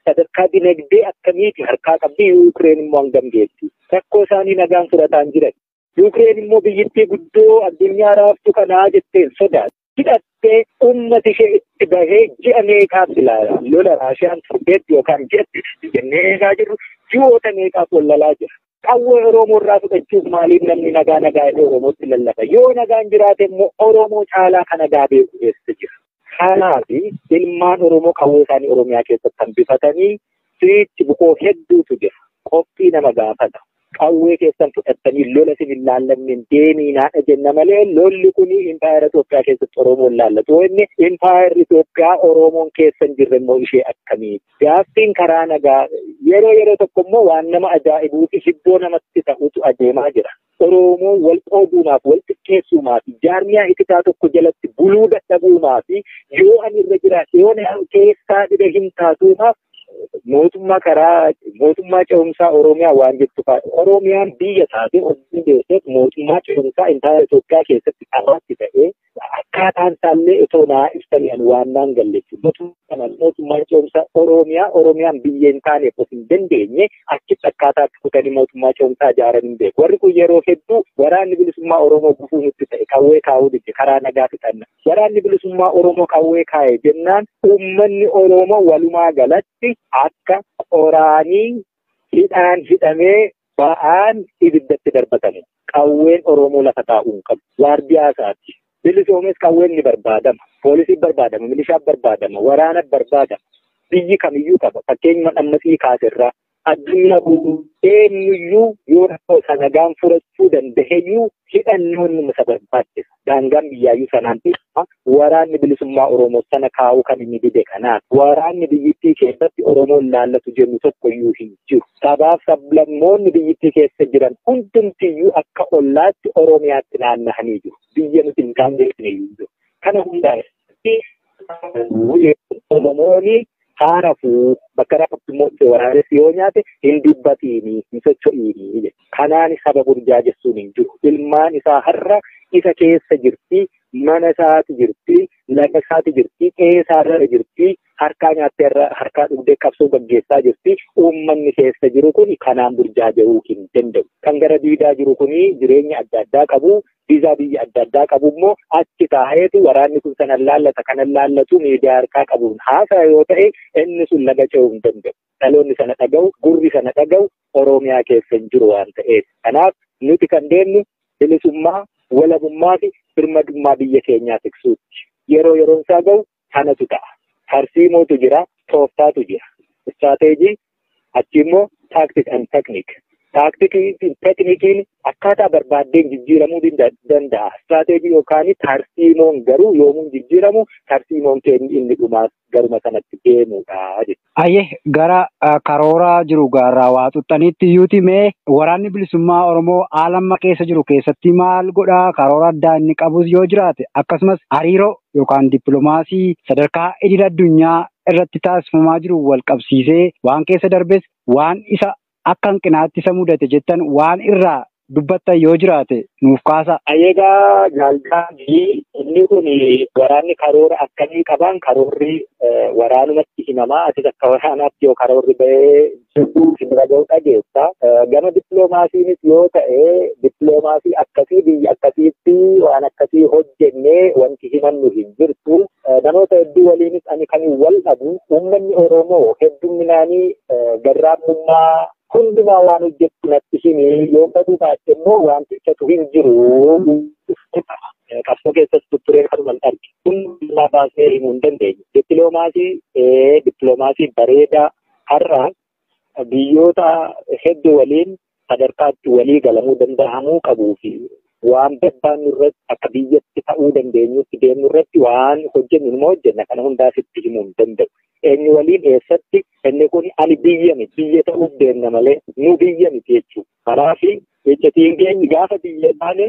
Sadarkaa dinagdee akkamiiti harkaa qabdi? Yuukireen immoo hangam geessi? Rakkoo isaanii nagaan furataa hin jiran. Yuukireen immoo biyyittii guddoo addunyaa raaftu kanaa jetteen sodaatu. Hidhattee uummati ishee itti bahee ji'a meeqaaf ilaala. Lola Raashiyaan torbeetti yookaan ji'atti jennee eegaa jirru ji'oota meeqaaf wallalaa jira. Qawwee Oromoo irraa fudhachuuf maaliif namni nagaa nagaa jedhee Oromootti lallaba? Yoo nagaan jiraate immoo Oromoo caalaa kan nagaa beeku eessa jira? Kanaaf ilmaan Oromoo qawwee isaanii Oromiyaa keessatti hambifatanii si'ichi bukoo hedduutu jira. Qophii nama gaafata. Qawwee keessan fudhattanii lola isin hin laallanneen deemiinaadha jenna malee lolli kun impaayera Itoophiyaa keessatti Oromoon laallatu. Inni impaayerri Itoophiyaa Oromoon keessa hin jirre immoo ishee akkamii? Gaaffiin karaa nagaa yeroo yeroo tokko immoo waan nama ajaa'ibuu fi hibboo namatti ta'utu adeemaa jira. Oromoon wal qooduumaaf, wal xiqqeessuumaaf, jaarmiyaa itikaa tokko jalatti buluu dadhabuumaaf, yoo ani irra jiraadhe yoo keessaa dhibe hin taatuumaaf mootummaa karaa mootummaa ce'umsaa Oromiyaa waan jettu fa'a. Oromiyaan biyya taate of dandeesseef mootummaa ce'umsaa impaayera Itoophiyaa keessatti qabaatti ta'ee akkaataan isaallee otoo naa ibsanii ani waan naan galle jechuudha. Mootummaa ce'umsaa Oromiyaa Oromiyaan biyya hin taaneef of hin dandeenye achitti akkaataatti kutanii mootummaa ce'umsaa ijaaran hin beeku. Warri kun yeroo hedduu waraanni bilisummaa Oromoo gufuu nutti ta'e qawwee kaa'uu dide karaa nagaa fixanna. Waraanni bilisummaa Oromoo qawwee kaa'e jennaan uummanni Oromoo walumaa galatti akka qoraanii hidhaan hidhamee ba'aan ibiddatti darbatamu. Qawween Oromoo lafa taa'uu hin qabu. Waardiyaa isaati. Bilisoomes qawween ni barbaadama. Poolisiin barbaadama, milishaan barbaadama, waraana barbaadama. Biyyi kamiyyuu qaba. Fakkeenyuma dhammasii kaaserraa addunyaa guutuu eenyuyyuu yoo rakkoo isa nagaan furachuu danda'eyyuu hidhannoon isa barbaachisa. Daangaan biyyaayyuu sanaan waraanni bilisummaa Oromoo sana kaa'uu kan inni dide kanaaf waraanni biyyittii keessatti Oromoon laallatu jennu tokkoyyuu hin jiru. Sabaaf sablammoonni biyyittii keessa jiran hundumtiyyuu akka ollaatti Oromiyaatti naanna'anii jiru. Biyya nuti hin qaamne iyyuu jiru. Kana hundaa Oromoon haarafuu bakka rafatti immoo waraabessi yoo nyaate hin dubbatiini hin socho'iini. Kanaan saba burjaajessuun hin jiru. Ilmaan isaa har'a isa keessa jirti, mana isaati jirti, laga isaati jirti, qe'ee isaarra jirti, harkaa nyaattee harkaa dhugdee qabsoo gaggeessaa jirti. Uummanni keessa jiru kun kanaan burjaaja'uu hin danda'u. Kan gara diidaa jiru kun jireenya adda addaa qabu. Viizaa biyya adda addaa qabu immoo achi taa'eetu waraanni kun sanan laallata kanan laallatu miidiyaa harkaa qabuun haasaa yoo ta'e inni sun laga ce'uu hin danda'u. Dhaloonni sana dhaga'u, gurri sana dhaga'u Oromiyaa keessa hin jiru waan ta'eef. Kanaaf nuti kan deemnu bilisummaa, walabummaa fi birmadummaa biyya keenyaa tiksuutti. Yeroo yeroon isaa ga'u kanatu ta'a. Tarsiimootu jira, tooftaatu jira. Istiraateejii achi immoo taaktik and tekniik. Taaktikiin teeknikiin akkaataa barbaaddeen jijjiiramuu danda'a. Istiraatejii yookaan tarsiimoon garuu yoomuu jijjiiramu tarsiimoon keenya inni dhumaas garuma sanatti deemudha jechuudha. Ayyee gara karoora jiru gaarraa waa xuxxaniitti iyyuuti mee waraanni bilisummaa Oromoo haala amma keessa jiru keessatti maal godhaa karoora addaa inni qabus yoo jiraate akkasumas hariiroo yookaan dippiloomaasii sadarkaa idil addunyaa irratti taasifamaa jiru wal qabsiisee waan keessa darbes waan isa akka hanqinaatti isa mudate jettan waan irraa dubbattan yoo jiraate nuuf kaasa. Egaa jaalladhi inni kun waraanni karoora akkamii qaban karoorri waraanumatti himamaa atis akka waraanaatti yoo karoorri ba'ee jiru bira ga'u dhageessa. Gama dippiloomaasiinis yoo ta'e dippiloomaasii akkasii biyya akkasiitti waan akkasii hojjennee wanti himannu hin jirtu. Namoota hedduu waliinis ani kan wal dhabu uummanni Oromoo hedduminaanii garraamummaa hundumaa waan hojjettu natti himi yoo baduu baatte immoo wantichatu hin jiru. Qabsoo keessas tutturee kanuma arge. Hundumaa baasnee himuu hin dandeenye. Dippiloomaasii bareedaa har'a biyyoota hedduu waliin sadarkaatti walii galamuu danda'amuu qabuu fi waan barbaannu irratti akka biyyatti ta'uu dandeenyutti deemnu irratti waan hojjennu numa hojjenna kana hundaa sitti himuu hin danda'u. Eenyu waliin eessatti inni kun ani biyya miti biyya ta'uuf deemna malee nu biyya miti jechuudha. Kanaaf iccitiin keenya gaafa biyya taane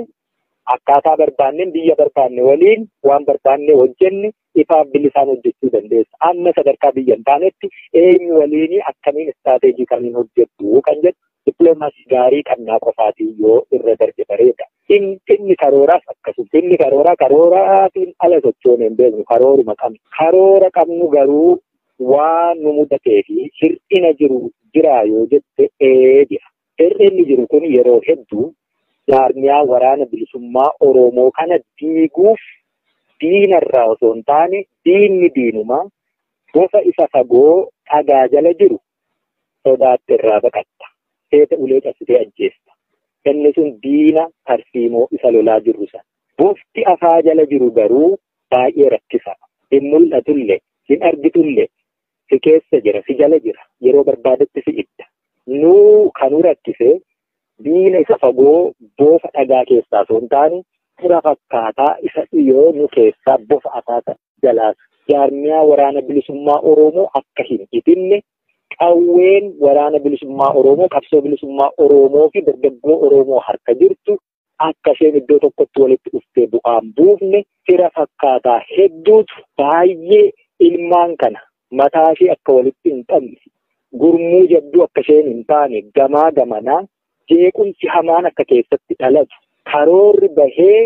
akkaataa barbaanneen biyya barbaanne waliin waan barbaanne hojjenne ifaaf bilisaan hojjechuu dandeessa. Amma sadarkaa biyya hin taanetti eenyu waliin akkamiin istiraatejii kamiin hojjettu kan jedhu dippiloomaasii gaarii qabnaa qofaatii yoo irra darbe bareeda. Inni karooraas akkasuma. Inni karooraa karooraatiin ala sochoonee hin beeknu karooruma qabnu. Karoora qabnu garuu waan nu mudatee fi hir'ina jiru jiraa yoo jette jira. Hir'inni jiru kun yeroo hedduu jaarmiyaa waraana bilisummaa Oromoo kana diiguuf diinarraa osoo hin taane diinni diinumaa gosa isa fagoo dhagaa jala jiru sodaatte irraa baqatta. Seeta ulee cabsitee ajjeesta. Inni sun diina tarsiimoo isa lolaa jirru sana. Bofti afaa jala jiru garuu baay'ee rakkisaa. Hin mul'atullee, hin argitullee, si keessa jira, si jala jira. Yeroo barbaadetti si idda. Nuu kanuu rakkisee diina isa fagoo bofa dhagaa keessaa osoo hin taane fira fakkaataa isa dhiyoo nu keessaa bofa afaa jalaas jaarmiyaa waraana bilisummaa Oromoo akka hin itinne qawween waraana bilisummaa Oromoo qabsoo bilisummaa Oromoo fi dargaggoo Oromoo harka jirtu akka isheen iddoo tokkotti walitti dhuftee bu'aan buufne fira fakkaataa hedduutu baay'ee ilmaan kana mataa ishee akka walitti hin qabne gurmuu jabduu akka isheen hin taane gamaa gamanaa jeequmsi hamaan akka keessatti dhalatu karoorri bahee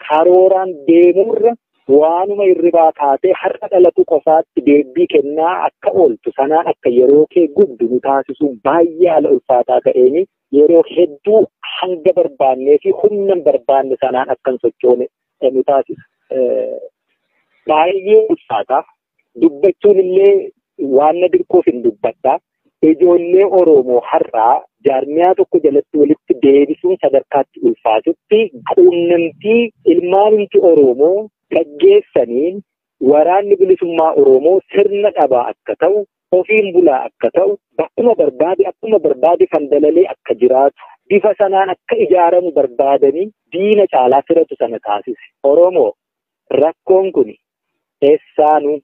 karooraan deemurra waanuma hirribaa kaatee har'a dhalatu qofaatti deebii kennaa akka ooltu sanaan akka yeroo kee gubdu nu taasisuun baay'ee haala ulfaataa ta'een yeroo hedduu hanga barbaannee fi humna barbaanne sanaan akka hin sochoone nu taasisa. Baay'ee ulfaataa dubbachuun illee waan na dirquuf hin dubbadhaa. Ijoollee Oromoo har'aa jaarmiyaa tokko jalatti walitti deebisuun sadarkaatti ulfaatutti quunnamtii ilmaanumti Oromoo gaggeessaniin waraanni bilisummaa Oromoo sirna dhabaa akka ta'u, ofiin bulaa akka ta'u, bakkuma barbaade akkuma barbaade fandalalee akka jiraatu, bifa sanaan akka ijaaramu barbaadanii diina caalaa firatu sana taasise. Oromoo rakkoon kun eessaanuu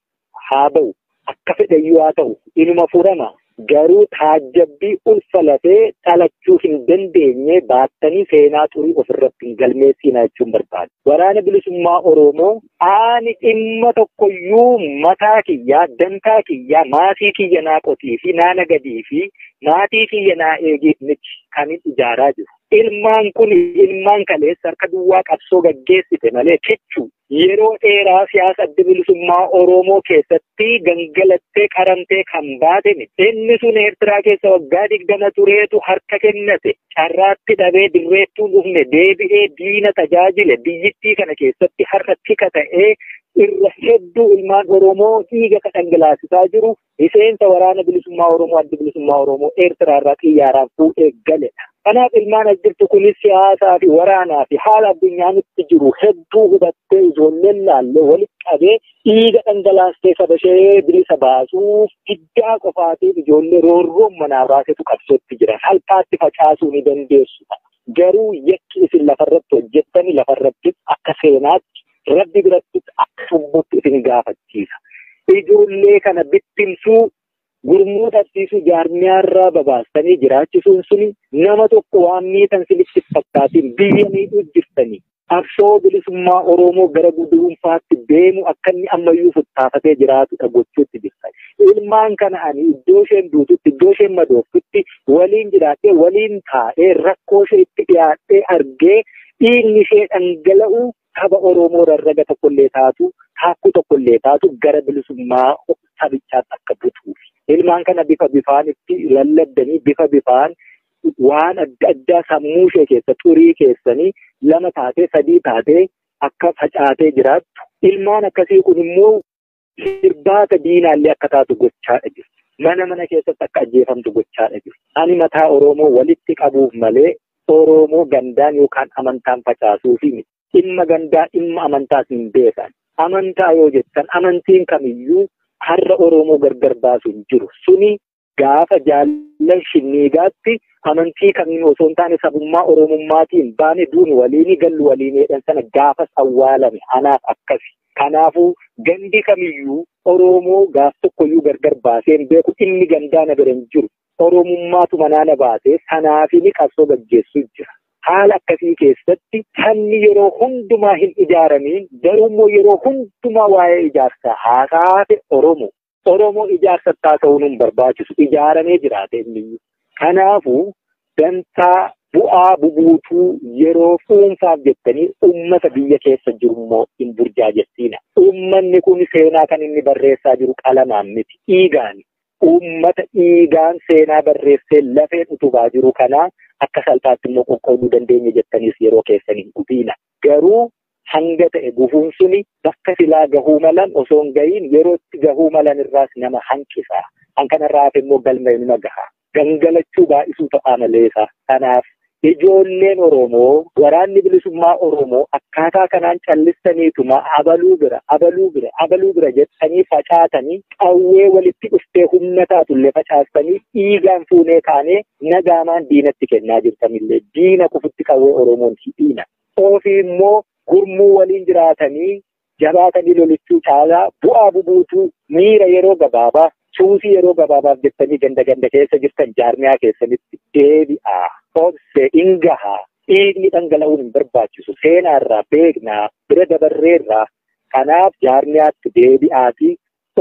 haa ba'u, akka fedhayyuu haa ta'u, inuma furama. Garuu taajjabbii ulfa lafee dhalachuu hin dandeenye baattanii seenaa xurii ofirratti hin galmeessinaa jechuun barbaada. Waraana bilisummaa Oromoo ani dhimma tokkoyyuu mataa kiyyaa, dantaa kiyyaa, maatii kiyya naa qotii fi naa nagadii fi maatii kiyya naa eegeef miti kan ijaaraa jiru. Ilmaan kun ilmaan kaleessa harka duwwaa qabsoo gaggeessite malee kichuu yeroo dheeraa siyaasa adda bilisummaa Oromoo keessatti gangalattee qaramtee kan baate miti. Inni sun Eertiraa keessa waggaa 20 tureetu harka kennate. Carraatti dhabee dirreettuu dhufne deebi'ee diina tajaajile biyyittii kana keessatti har'a tika ta'ee Irra hedduu ilmaan Oromoo dhiiga ka dhangalaasisaa jiru miseensa waraana bilisummaa Oromoo adda bilisummaa Oromoo Eertiraarraa xiyyaaraan fuudhee galedha. Kanaaf ilmaan as jirtu kunis siyaasaa fi waraanaa fi haala addunyaan itti jiru hedduu hubattee ijoolleen laallee walitti qabee dhiiga dhangalaastee saba ishee bilisa baasuuf diddaa qofaatiif ijoollee roorroon manaa baasetu qabsootti jira. Salphaatti facaasuu ni dandeessu. Garuu yakki isin lafarratti hojjettani lafarratti akka seenaatti Rabbi biratti akka cubbutti isin gaafachiisa. Ijoollee kana bittimsuu gurmuu dhabsiisuu jaarmiyaarraa babaastanii jiraachisuun suni nama tokko waan miitan sinitti fakkaatiin biyya miidhuu jirtanii. Qabsoo bilisummaa Oromoo gara guduunfaatti deemu akka inni ammayyuu futtaafatee jiraatudha gochuutti jirtan. Ilmaan kana ani iddoo isheen duututti, iddoo isheen madooftutti waliin jiraadhee, waliin taa'ee, rakkoo ishee itti dhiyaadhee argee dhiigni ishee dhangala'u saba Oromoo rarraga tokkollee taatu, taakkuu tokkollee taatu gara bilisummaa sabichaatti akka butuufi. Ilmaan kana bifa bifaan itti lallabdanii bifa bifaan waan adda addaa sammuu ishee keessa xurii keessanii lama taatee sadii taatee akka facaatee jiraattu. Ilmaan akkasii kun immoo irbaata diinaallee akka taatu gochaadha jirti. Mana mana keessatti akka ajjeefamtu gochaadha jirti. Ani mataa Oromoo walitti qabuuf malee Oromoo gandaan yookaan amantaan facaasuufi miti. Dhimma gandaa dhimma amantaas hin beekan. Amantaa yoo jettan amantiin kamiyyuu har'a Oromoo gargar baasu hin jiru. Suni gaafa jaallan shinniigaatti amantii kamiin osoo hin taane sabummaa Oromummaatiin baane duun waliini gallu waliin jedhan sana gaafas awwaalame anaaf akkasi. Kanaafuu gandi kamiyyuu Oromoo gaaf tokkoyyuu gargar baasee hin beeku inni gandaa na bira hin jiru. Oromummaatu manaa na baasee sanaafini qabsoo gaggeessuu jira. Haala akkasii keessatti sabni yeroo hundumaa hin ijaaramiin garuu yeroo hundumaa waa'ee ijaarsaa haasaate Oromoo. Oromoo ijaarsa taasisuun hin barbaachisu ijaaramee jiraate inni. Kanaafuu dantaa bu'aa bubuutuu yeroo dhuunfaaf jettanii uummata biyya keessa jiru immoo hin burjaajessiina. Uummanni kun seenaa kan inni barreessaa jiru qalamaan miti dhiigaani. Uummata dhiigaan seenaa barreessee lafeen utubaa jiru kanaa akka salphaatti immoo qoqqooduu dandeenya jettaniis yeroo keessan hin gubiina. Garuu hanga ta'e gufuun suni bakka silaa gahuu malan osoo hin gahiin yerootti gahuu malan irraas nama hanqisa. Kan kanarraa hafe immoo galma inuma gaha. Gangalachuu baay'isuu ta'aa maleessa. Kanaaf ijoolleen Oromoo waraanni bilisummaa Oromoo akkaataa kanaan callistaniituma abaluu bira abaluu bira abaluu bira jettanii facaatanii qawwee walitti dhuftee humna taatullee facaastanii dhiigaan fuunee kaanee nagaamaan diinatti kennaa jirtanillee diina kufutti qawwee Oromoon hidhiina. Ofii immoo gurmuu waliin jiraatanii jabaatanii lolichuu caalaa bu'aa bubuutuu miira yeroo gabaabaa suusii yeroo gabaabaaf jettanii ganda ganda keessa jirtan jaarmiyaa keessanitti deebi'aa. Obse ingahaa dhiigni dhangala'uun hin barbaachisu seenaarraa beeknaa bira dabarreerraa kanaaf jaarmiyaatti deebi'aatii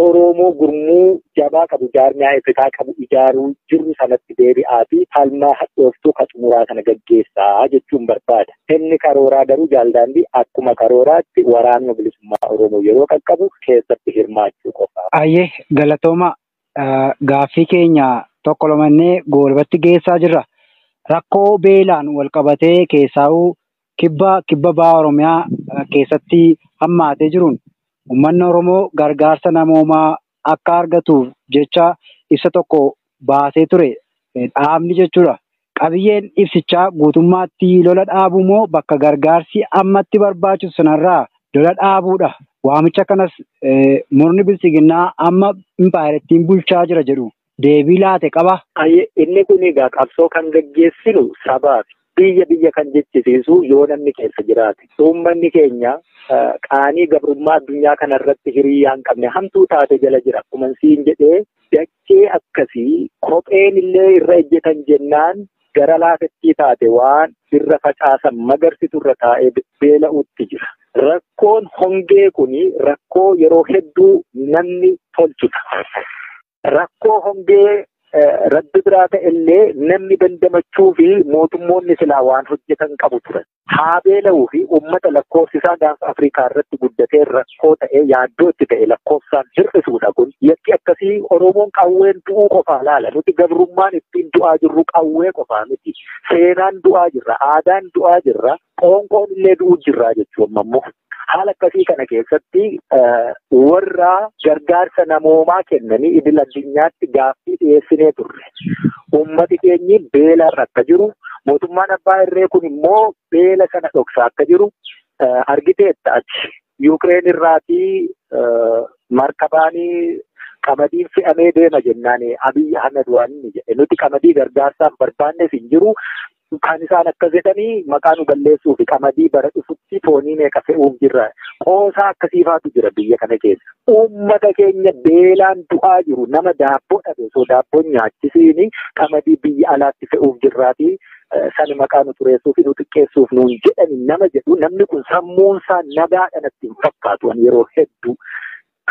Oromoo gurmuu jabaa qabu jaarmiyaa eebbisaa qabu ijaaruu jirru sanatti deebi'aatii falmaa hadhooftuu ka xumuraa sana gaggeessaa jechuun barbaada. Inni karooraa garuu jaaldaandii akkuma karooraatti waraanuma bilisummaa Oromoo yeroo qaqqabu keessatti hirmaachuu qofa. Ayyee galatooma gaaffii keenya tokko lamannee goolbatti geessaa jirra. Rakkoo beelaan wal qabatee keessaa'uu kibba baha Oromiyaa keessatti hammaatee jiruun uummanni Oromoo gargaarsa namoomaa akka argatuuf jecha ibsa tokko baasee ture dhaabni jechuudha. Qabiyyeen ibsichaa guutummaatti lola dhaabuu moo bakka gargaarsi ammatti barbaachisu sanarraa lola dhaabuudha. Waamicha kanas murni bilisiginnaa amma impaayerattiin bulchaa jira jedhu. Deebii laate qaba. Inni kun egaa qabsoo kan gaggeessinu sabaaf biyya biyya kan jechisiisu yoo namni keessa jiraate. Uummanni keenya qaanii gabrummaa addunyaa kanarratti hiriyaa hin qabne hamtuu taate jala jira. Akkuma siin jedhee dachee akkasii kopheen illee irra ejjetan jennaan gara laafettii taate waan irra facaasan magarsitu irra taa'ee beela'utti jira. Rakkoon hongee kuni rakkoo yeroo hedduu namni tolchudha. Rakkoo hongee rabbi biraa ta'ellee namni dandamachuu fi mootummoonni silaa waan hojjetan qabu turan. Haa beela'uu fi uummata lakkoofsisaa gaafa Afrikaa irratti guddatee rakkoo ta'ee yaaddoo itti ta'e lakkoofsaan hir'isuudha kun. Yakki akkasii Oromoon qawween du'uu qofaa laala. Nuti gabrummaan ittiin du'aa jirru qawwee qofaa miti. Seenaan du'aa jirra, aadaan du'aa jirra, qoonqoon illee du'uu jirra jechuun ammoo. Haala akkasii kana keessatti warra gargaarsa namoomaa kennanii idil addunyaatti gaaffii dhiyeessinee turre. Uummati keenyi beelarra akka jiru, mootummaan abbaa irree kun immoo beela sana dhoksaa akka jiru argiteetta achi. Yuukireen irraatii markabaanii qamadiin fe'amee deema jennaan Abiy Ahmed waan inni jedhe nuti qamadii gargaarsaaf barbaannes hin jiru. Kan isaan akkas jedhanii maqaa nu balleessuu fi qamadii bara dhufutti toonii meeqa fe'uuf jirra. Qoosaa akkasiifaatu jira biyya kana keessa. Uummata keenya beelaan du'aa jiru nama daabboo dhabe osoo daabboon nyaachisiini qamadii biyya alaatti fe'uuf jirraatii sani maqaa nu xureessuu fi nu xiqqeessuuf nuun jedhani nama jedhu namni kun sammuunsaa nagaadha natti hin fakkaatu yeroo hedduu.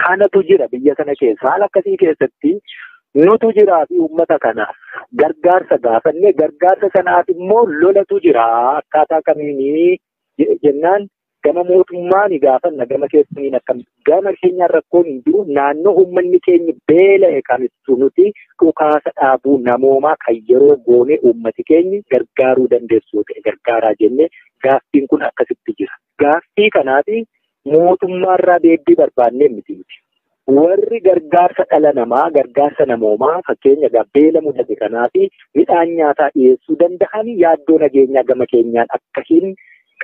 Kanatu jira biyya sana keessa. Haala akkasii keessatti nutu jiraa fi uummata kana gargaarsa gaafannee gargaarsa sanaaf immoo lolatu jira akkaataa kamiinii jennaan gama mootummaa ni gaafanna gama keessaniin akkam gama keenyaan rakkoon hin jiru naannoo uummanni keenya beela'e kamittu nuti dhukaasa dhaabuu namoomaa kan yeroo goone uummati keenya gargaaruu dandeessu ta'e gargaaraa jennee gaaffiin kun akkasitti jira. Gaaffii kanaati mootummaarraa deebii barbaannee miti. Warri gargaarsa dhala namaa, gargaarsa namoomaa fakkeenya beela mudate kanaa fi midhaan nyaataa dhiyeessuu danda'an yaaddoo nageenyaa gama keenyaan akka hin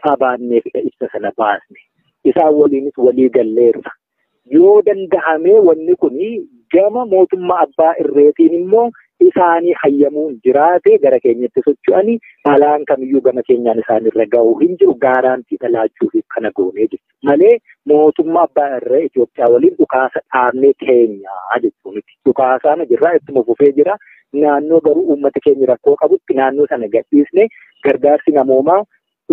qabaanneef ibsa sana baasne. Isaan waliinis walii galleerra. Yoo danda'ame wanni kun gama mootummaa abbaa irreetiin immoo isaanii hayyamuun jiraate gara keenyatti socho'anii balaan kamiyyuu gama keenyaan isaanirra ga'uu hin jiru gaaraantii dhalaachuuf kana goonee jiru. Malee mootummaa abbaa irree Itoophiyaa waliin dhukaasa dhaabnee teenyaa jechuu miti. Dhukaasaan jirraa ittuma fufee jira. Naannoo garuu uummata keenya rakkoo qabutti naannoo sana gadhiisne gargaarsi namoomaa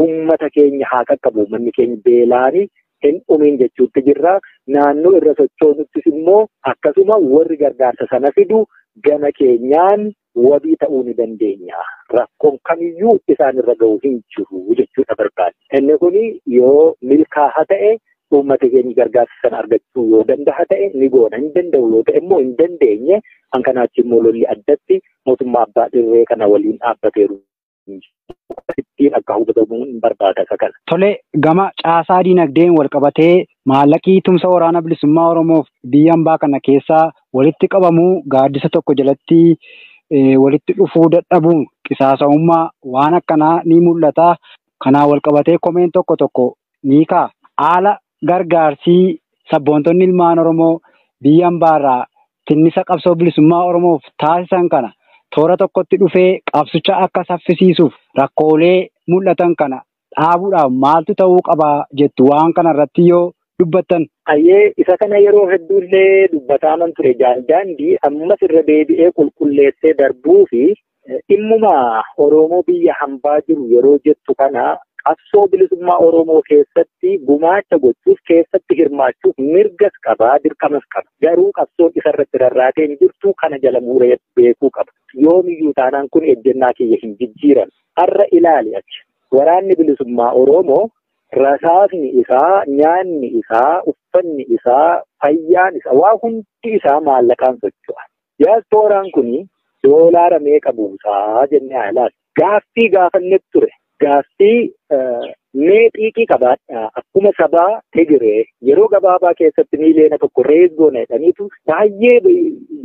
uummata keenya haa qaqqabu. Uummanni keenya beelaanii hin dhumiin jechuutti jirra. Naannoo irra sochoonuttis immoo akkasuma warri gargaarsa sana fidu gama keenyaan wabii ta'uu ni dandeenya. Rakkoon kamiyyuu isaan irra ga'uu hin jiru jechuudha barbaade. Inni kun yoo milkaa'a ta'e uummata keenya gargaarsa sana argachuu yoo danda'a ta'e ni goona. Hin danda'u yoo ta'e immoo hin dandeenye kan kanaachi immoo lolli addatti mootummaa abbaa irree kana waliin dhaabbateeru. Ittiin akka hubatamu hin barbaada isa kana. Tole gama caasaa diinagdeen wal qabatee maallaqii tumsa waraana bilisummaa Oromoof biyya hambaa kana keessaa walitti qabamuu gaaddisa tokko jalatti walitti dhufuu dadhabuun qisaasa'ummaa waan akkanaa ni mul'ata. Kanaan wal qabatee komeen tokko tokko ni ka'a. Haala gargaarsii sabboontonni ilmaan Oromoo biyya hambaarraa tinnisa qabsoo bilisummaa Oromoof taasisan kana toora tokkotti dhufee qabsicha akka saffisiisuuf rakkoolee mul'atan kana dhaabuudhaaf maaltu ta'uu qaba jettu waan kana irratti yoo dubbattan. Ayyee isa kana yeroo hedduullee dubbataaman ture jaaldaandii ammas irra deebi'ee qulqulleessee darbuu fi dhimmuma Oromoo biyya hambaa jiru yeroo jettu kana qabsoo bilisummaa Oromoo keessatti gumaacha gochuuf keessatti hirmaachuuf mirgas qabaa dirqamas qaba. Garuu qabsoon isarratti rarraatee hin jirtu kana jala muuree beekuu qaba. Yoomiyyuu taanaan kun ejjennaa kiyya hin jijjiiran. Har'a ilaali achi. Waraanni bilisummaa Oromoo rasaasni isaa, nyaanni isaa, uffanni isaa, fayyaan isaa, waa hundi isaa maallaqaan socho'a. Diyaaspooraan kuni doolaara meeqa buusaa jennee haa ilaallu. Gaaffii gaafannetti ture. Gaaffii mee xiiqii qabaadhaa akkuma sabaa Tigiree yeroo gabaabaa keessatti miiliyoona 1 rees goona jedhaniitu baay'ee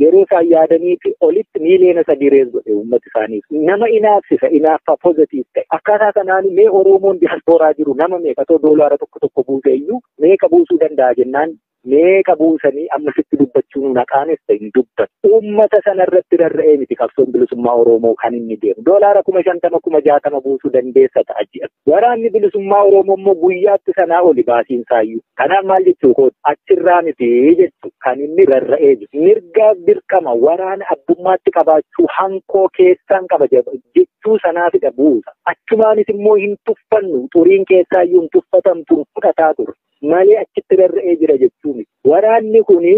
yeroo isaan yaadaniifi olitti miiliyoona 3 rees godhe uummata isaaniif. Nama inaafsisa inaaffaa pozitiif ta'e. Akkaataa kanaan mee Oromoon diyaaspooraa jiru nama meeqatoo doolaara 1 buuse iyyuu meeqa buusuu danda'a jennaan meeqa buusanii ammasitti dubbachuu nu naqaanis ta'e hin dubbatu. Uummata sanarratti rarra'ee miti qabsoon bilisummaa Oromoo kan inni deemu. Doolaara 50,000 60,000 buusuu dandeessa ta'a ji'a. Waraanni bilisummaa Oromoo immoo guyyaatti sanaa oli baasiinsaayyuu. Kanaaf maal jechuu kooti achirraa miti jechuu kan inni rarra'ee jiru. Mirga dirqama waraana abbummaatti qabaachuu hankoo keessaan qaba jechuu sanaafidha buusa. Achumaanis immoo hin tuffannu xuriin keessaayyuu hin tuffatamtu fudhataa ture. Malee achitti rarra'ee jira jechuun waraanni kuni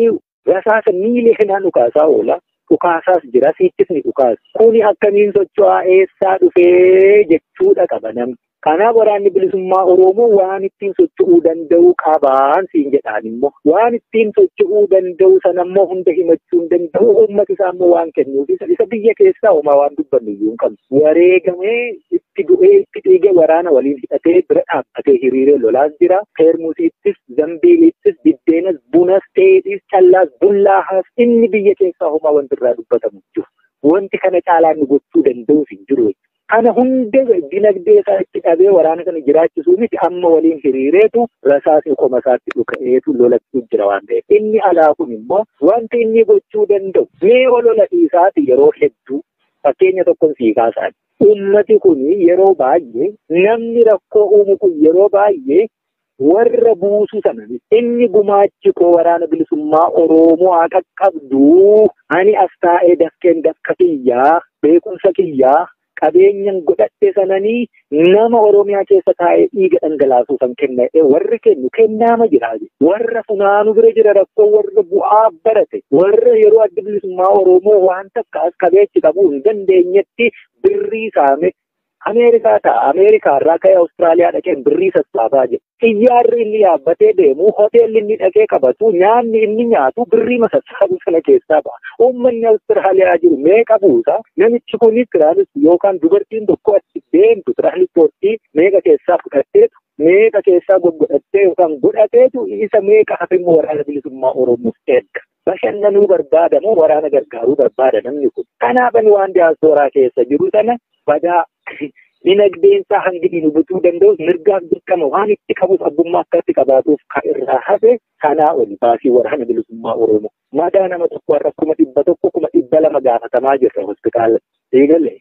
rasaasa miiliyoonaan dhukaasaa oola. Dhukaasaas jira siittis ni dhukaasa. Kuni akkamiin socho'aa eessaa dhufee jechuudha qaba namni. Kanaaf waraanni bilisummaa Oromoo waan ittiin socho'uu danda'u qabaan siin jedhaan immoo waan ittiin socho'uu danda'u sanammoo hunda himachuu hin danda'u uummati isaa immoo waan kennuuf isa biyya keessaa homaa waan dubbannu iyyuu hin qabnu. Wareegamee ittiin Itti du'ee itti dhiigee waraana waliin hidhatee bira dhaabbatee hiriiree lolaas jira. Feermusiittis, Zambiiliittis, Biddeenas, Bunas, Teedhiis, Callaas, Bullaahaas inni biyya keessaa homaa wanti irraa dubbatamu jiru. Wanti kana caalaa nu gochuu danda'us hin jiru. Kana hunda dinagdee isaa itti dhabee waraana kana jiraachisuu miti amma waliin hiriireetu rasaasni qoma isaatti dhuka'eetu lolachuu jira waan ta'eef. Inni alaa kun immoo wanti inni gochuu danda'u mee olola dhiisaati yeroo hedduu fakkeenya tokkoon sii kaasan. Ummati kun yeroo baay'ee namni rakkoo uumu kun yeroo baay'ee warra buusu sana inni gumaachi koo waraana bilisummaa Oromoo haa qaqqabdu ani as taa'ee dafqeen dafqa kiyyaa beekumsa kiyyaa qabeenyan godhadhe sananii nama Oromiyaa keessa taa'ee dhiiga dhangalaasuuf kan kenna warri kennu kennaama jira. Warra funaanu bira jira rakkoo warra bu'aa barate warra yeroo adda bilisummaa Oromoo waan takka as qabeechi qabuu hin dandeenyetti birrii saame Ameerikaa ta'a. Ameerikaa irraa ka'ee Awustiraaliyaa dhaqee birrii sassaabaa jira. Xiyyaarri inni yaabbatee deemu, hoteelli inni dhaqee qabatu, nyaanni inni nyaatu birrii sassaabu sana keessaa ba'a. Uummanni Awustiraaliyaa jiru meeqa buusa? Namichi kunis tiraanis yookaan dubartiin tokko achi deemtu tiraanispoortii meeqa keessaa fudhatteetu meeqa keessaa goggodhattee yookaan godhateetu isa meeqa hafe immoo waraana bilisummaa Oromoof erga. Bashannanuu barbaada moo waraana gargaaruu barbaada namni kun? Kanaaf ani waan diyaaspooraa keessa jiru sana badaa dinagdeen isaa hangi inni butuu danda'us mirgaaf dirqama waan itti qabus abbummaa akkatti qabaatuuf kan irraa hafe kanaa oli baasii waraana bilisummaa Oromoo. Madaa nama tokko har'a 100,000 200,000 gaafatamaa jirra hospitaala. Eegalee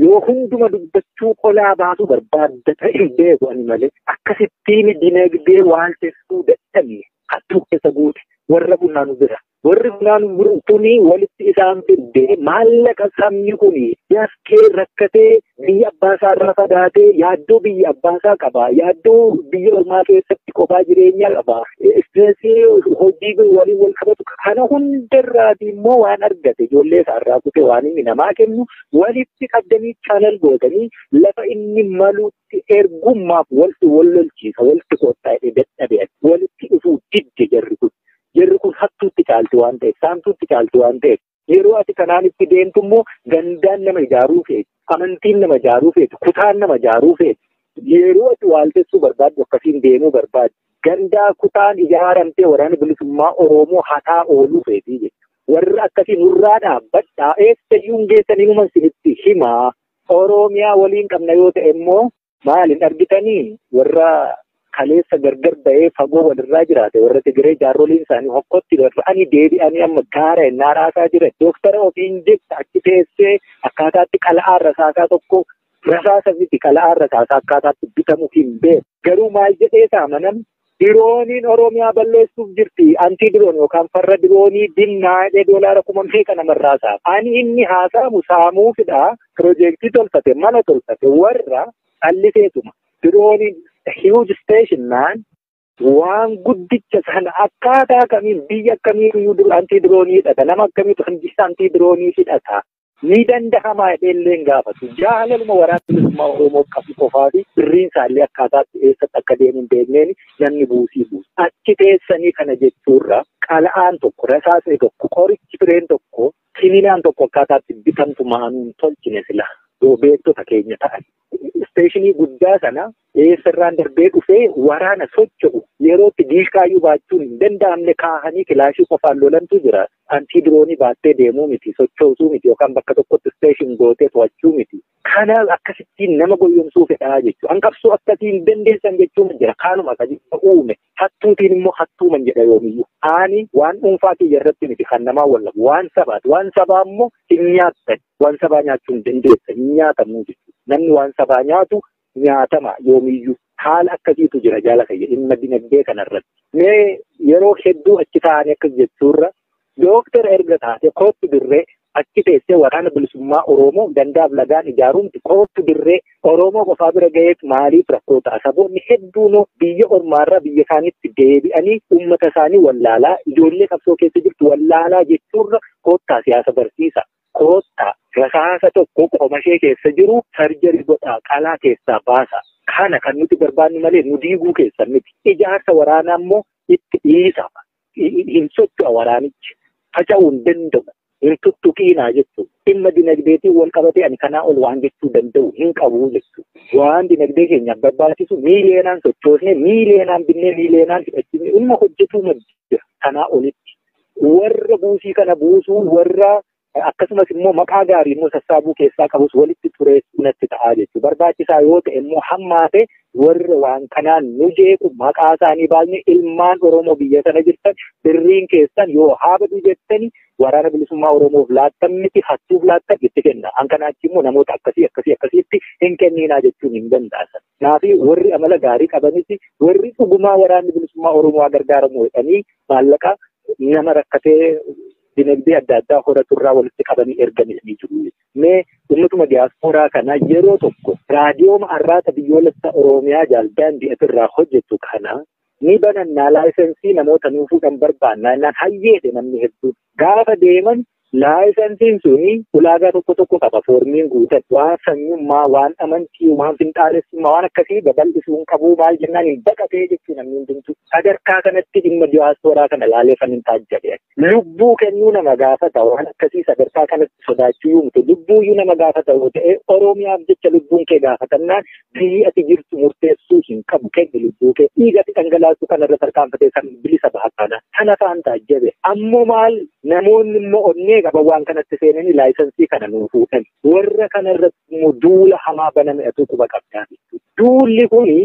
yoo hunduma dubbachuu qolaa baasuu barbaadda ta'e hin beeku ani malee akkasittiin dinagdee waan teessuu dadhabne hattuu keessa guute warra funaanu bira. Warri funaanu kuni walitti isaan fidde maallaqa sabni kuni yaskee rakkatee biyya abbaasaa irraa fagaatee yaaddoo biyya abbaasaa qaba. Yaaddoo biyya ormaa keessatti kophaa jireenyaa qaba. Istireesii hojii waliin wal qabatu kana hundarraati immoo waan argate ijoollee isaarraa kutee waan inni namaa kennu walitti qabdanii chaanal gootanii lafa inni maluutti ergummaaf walitti wal lolchiisa walitti qottaa'ee dadhabe walitti dhufuu didde jarri kun. Jarri kun hattuutti caalti waan ta'eef, saamtuutti caalti waan ta'eef, yeroo ati kanaan itti deemtu immoo gandaan nama ijaaruu feeti, amantiin nama ijaaruu feeti, kutaan nama ijaaruu feeti. Yeroo ati waaltessuu barbaaddu akkasiin deemuu barbaaddu. Gandaa kutaan ijaaramtee waraana bilisummaa Oromoo hataa ooluu feeti jechuudha. Warra akkasii nurraa dhaabbadhaa eessayyuu hin geessanii numan isinitti himaa. Oromiyaa waliin qabna yoo ta'e immoo maal hin argitanii warra kaleessa gargar ba'ee fagoo walirraa jiraate warra Tigiree jaarroliin isaanii hokkotti rarra'anii deebi'anii amma gaara ennaa raasaa jiran. Dooktara ofiin jecha achi teessee akkaataatti qala'aan rasaasaa tokko rasaasa miti qala'aan rasaasaa akkaataatti bitamu hin beeku. Garuu maal jedhee saamanam dirooniin Oromiyaa balleessuuf jirti. Antii diroon yookaan farra diroonii dinnaa jedhee doolaara 5,000 namarraa saama. Ani inni haasaamu saamuufidha. Piroojeektii tolfate mala tolfate warra calliseetuma. Dirooniin huge station man waan guddicha sana akkaataa kamiin biyya akkamiitu iyyuu antii diroonii hidhata nama akkamiitu antii diroonii hidhata ni danda'amaa jedhee illee hin gaafatu. Jaalaluma waraana bilisummaa Oromoo qabu qofaa fi birriin isaallee akkaataatti eessatti akka deemu hin beekneen namni buusii buusa. Achi teessanii kana jechuurra qala'aan tokko rasaasni tokko qorichi fireen tokko kininaan tokko akkaataatti bitamtu maanuun tolchine sila yoo beektota keenya ta'an. Isteeshinii guddaa sana eessarraan darbee dhufee waraana socho'u yerootti diishkaayyuu baachuun hin danda'amne kaahanii kilaashii qofaan lolantu jira. Antii diroonii baattee deemuu miti, sochoosuu miti yookaan bakka tokkotti isteeshin gootee to'achuu miti. Kana akkasittiin nama goyyomsuu fedhaa jechuudha. Hanqabsoo akkasiin dandeessan jechuun jira. Kaanuma kan uume hattuutiin immoo hattuuman jedha yoomiyyuu. Ani waan dhuunfaa kiyya irratti miti kan namaa wallabu waan sabaati. Waan sabaa immoo hin nyaattan. Waan sabaa nyaachuu hin dandeessan hin nyaatamuu jechuudha. Namni waan sabaa nyaatu nyaatama yoomiyyuu. Haala akkasiitu jira jaala kiyya dhimma dinagdee kanarratti. Mee yeroo hedduu achi taa'anii akkas jechuurra dooktara erga taate kootti dirree achi teessee waraana bilisummaa Oromoo dandaaf lagaan ijaaruun kootti dirree Oromoo qofaa bira ga'eet maaliif rakkoo ta'a? Saboonni hedduun biyya ormaarraa biyya isaaniitti deebi'anii uummata isaanii wallaalaa ijoollee qabsoo keessa jirtu wallaalaa jechuurra koottaa siyaasa barsiisa. Koottaa rasaasa tokko qomashee keessa jiru sarjarii godhaa qalaa keessaa baasa. Kana kan nuti barbaannu malee nu diiguu keessan miti. Ijaarsa waraanaa immoo itti dhiisa. Hin socho'a waraanichi. Faca'uu hin danda'u. Hin tuttuqiinaa jechuudha. Dhimma dinagdeetiin wal qabatee ani kanaa ol waan jechuu danda'u hin qabu jechuudha. Waan dinagdee keenyaaf barbaachisu miiliyeenaan sochoosnee, miiliyeenaan binnee, miiliyeenaan hidhachiifnee dhimma hojjetuu jira kanaa olitti. Warra buusii kana buusuu warra akkasumas immoo maqaa gaarii immoo sassaabuu keessaa qabus walitti xureessuu natti ta'aa jechuudha. Barbaachisaa yoo ta'e immoo hammaate warra waan kanaan nu jeequ maqaa isaanii baasne ilmaan Oromoo biyya sana jirtan birriin keessan yoo haa badu jettani waraana bilisummaa Oromoof laattan miti hattuuf laattan itti kenna. An kanaa achi immoo namoota akkasii akkasii akkasiitti hin kenninaa jechuun hin danda'asan. Kanaaf warri amala gaarii qabanis warri dhugumaa waraanni bilisummaa Oromoo gargaaramu jedhanii maallaqa nama rakkatee dinagdee adda addaa horaturraa walitti qabanii erganis ni jiru. Mee uummatuma diyaaspooraa kana yeroo tokko raadiyooma arraata biyyoolessa Oromiyaa jaaldaandii asirraa hojjetu kana ni banannaa laayisensii namoota nuu fuudhan barbaannaa jennaan hayyeedhe namni hedduun. Gaafa deeman laayisensiin suni ulaagaa tokko tokko qaba foormiin guutan waan sanyummaa, waan amantii, waan finxaalessummaa, waan akkasii babal'isuu hin qabu maal jennaan hin baqatee jechuu namni hundumtu. Sadarkaa kanatti dhimma diyaaspooraa kana laaleefan hin taajjabe. Lubbuu kennuu nama gaafata waan akkasii sadarkaa kanatti sodaachuu yoomtu lubbuuyyuu nama gaafata yoo ta'e Oromiyaaf jecha lubbuun kee gaafatannaan biyyi ati jirtu murteessuu hin qabu kenni lubbuu kee dhiigatti dhangalaasuu kanarra tarkaanfatee san bilisa baha kana sana faan taajjabe. Ammoo maal namoonni immoo onnee qaban waan kanatti seenanii laayisensii kana nuu fuudhan. Warra kanarratti immoo duula hamaa baname atuu quba qabdaa jechuudha. Duulli kuni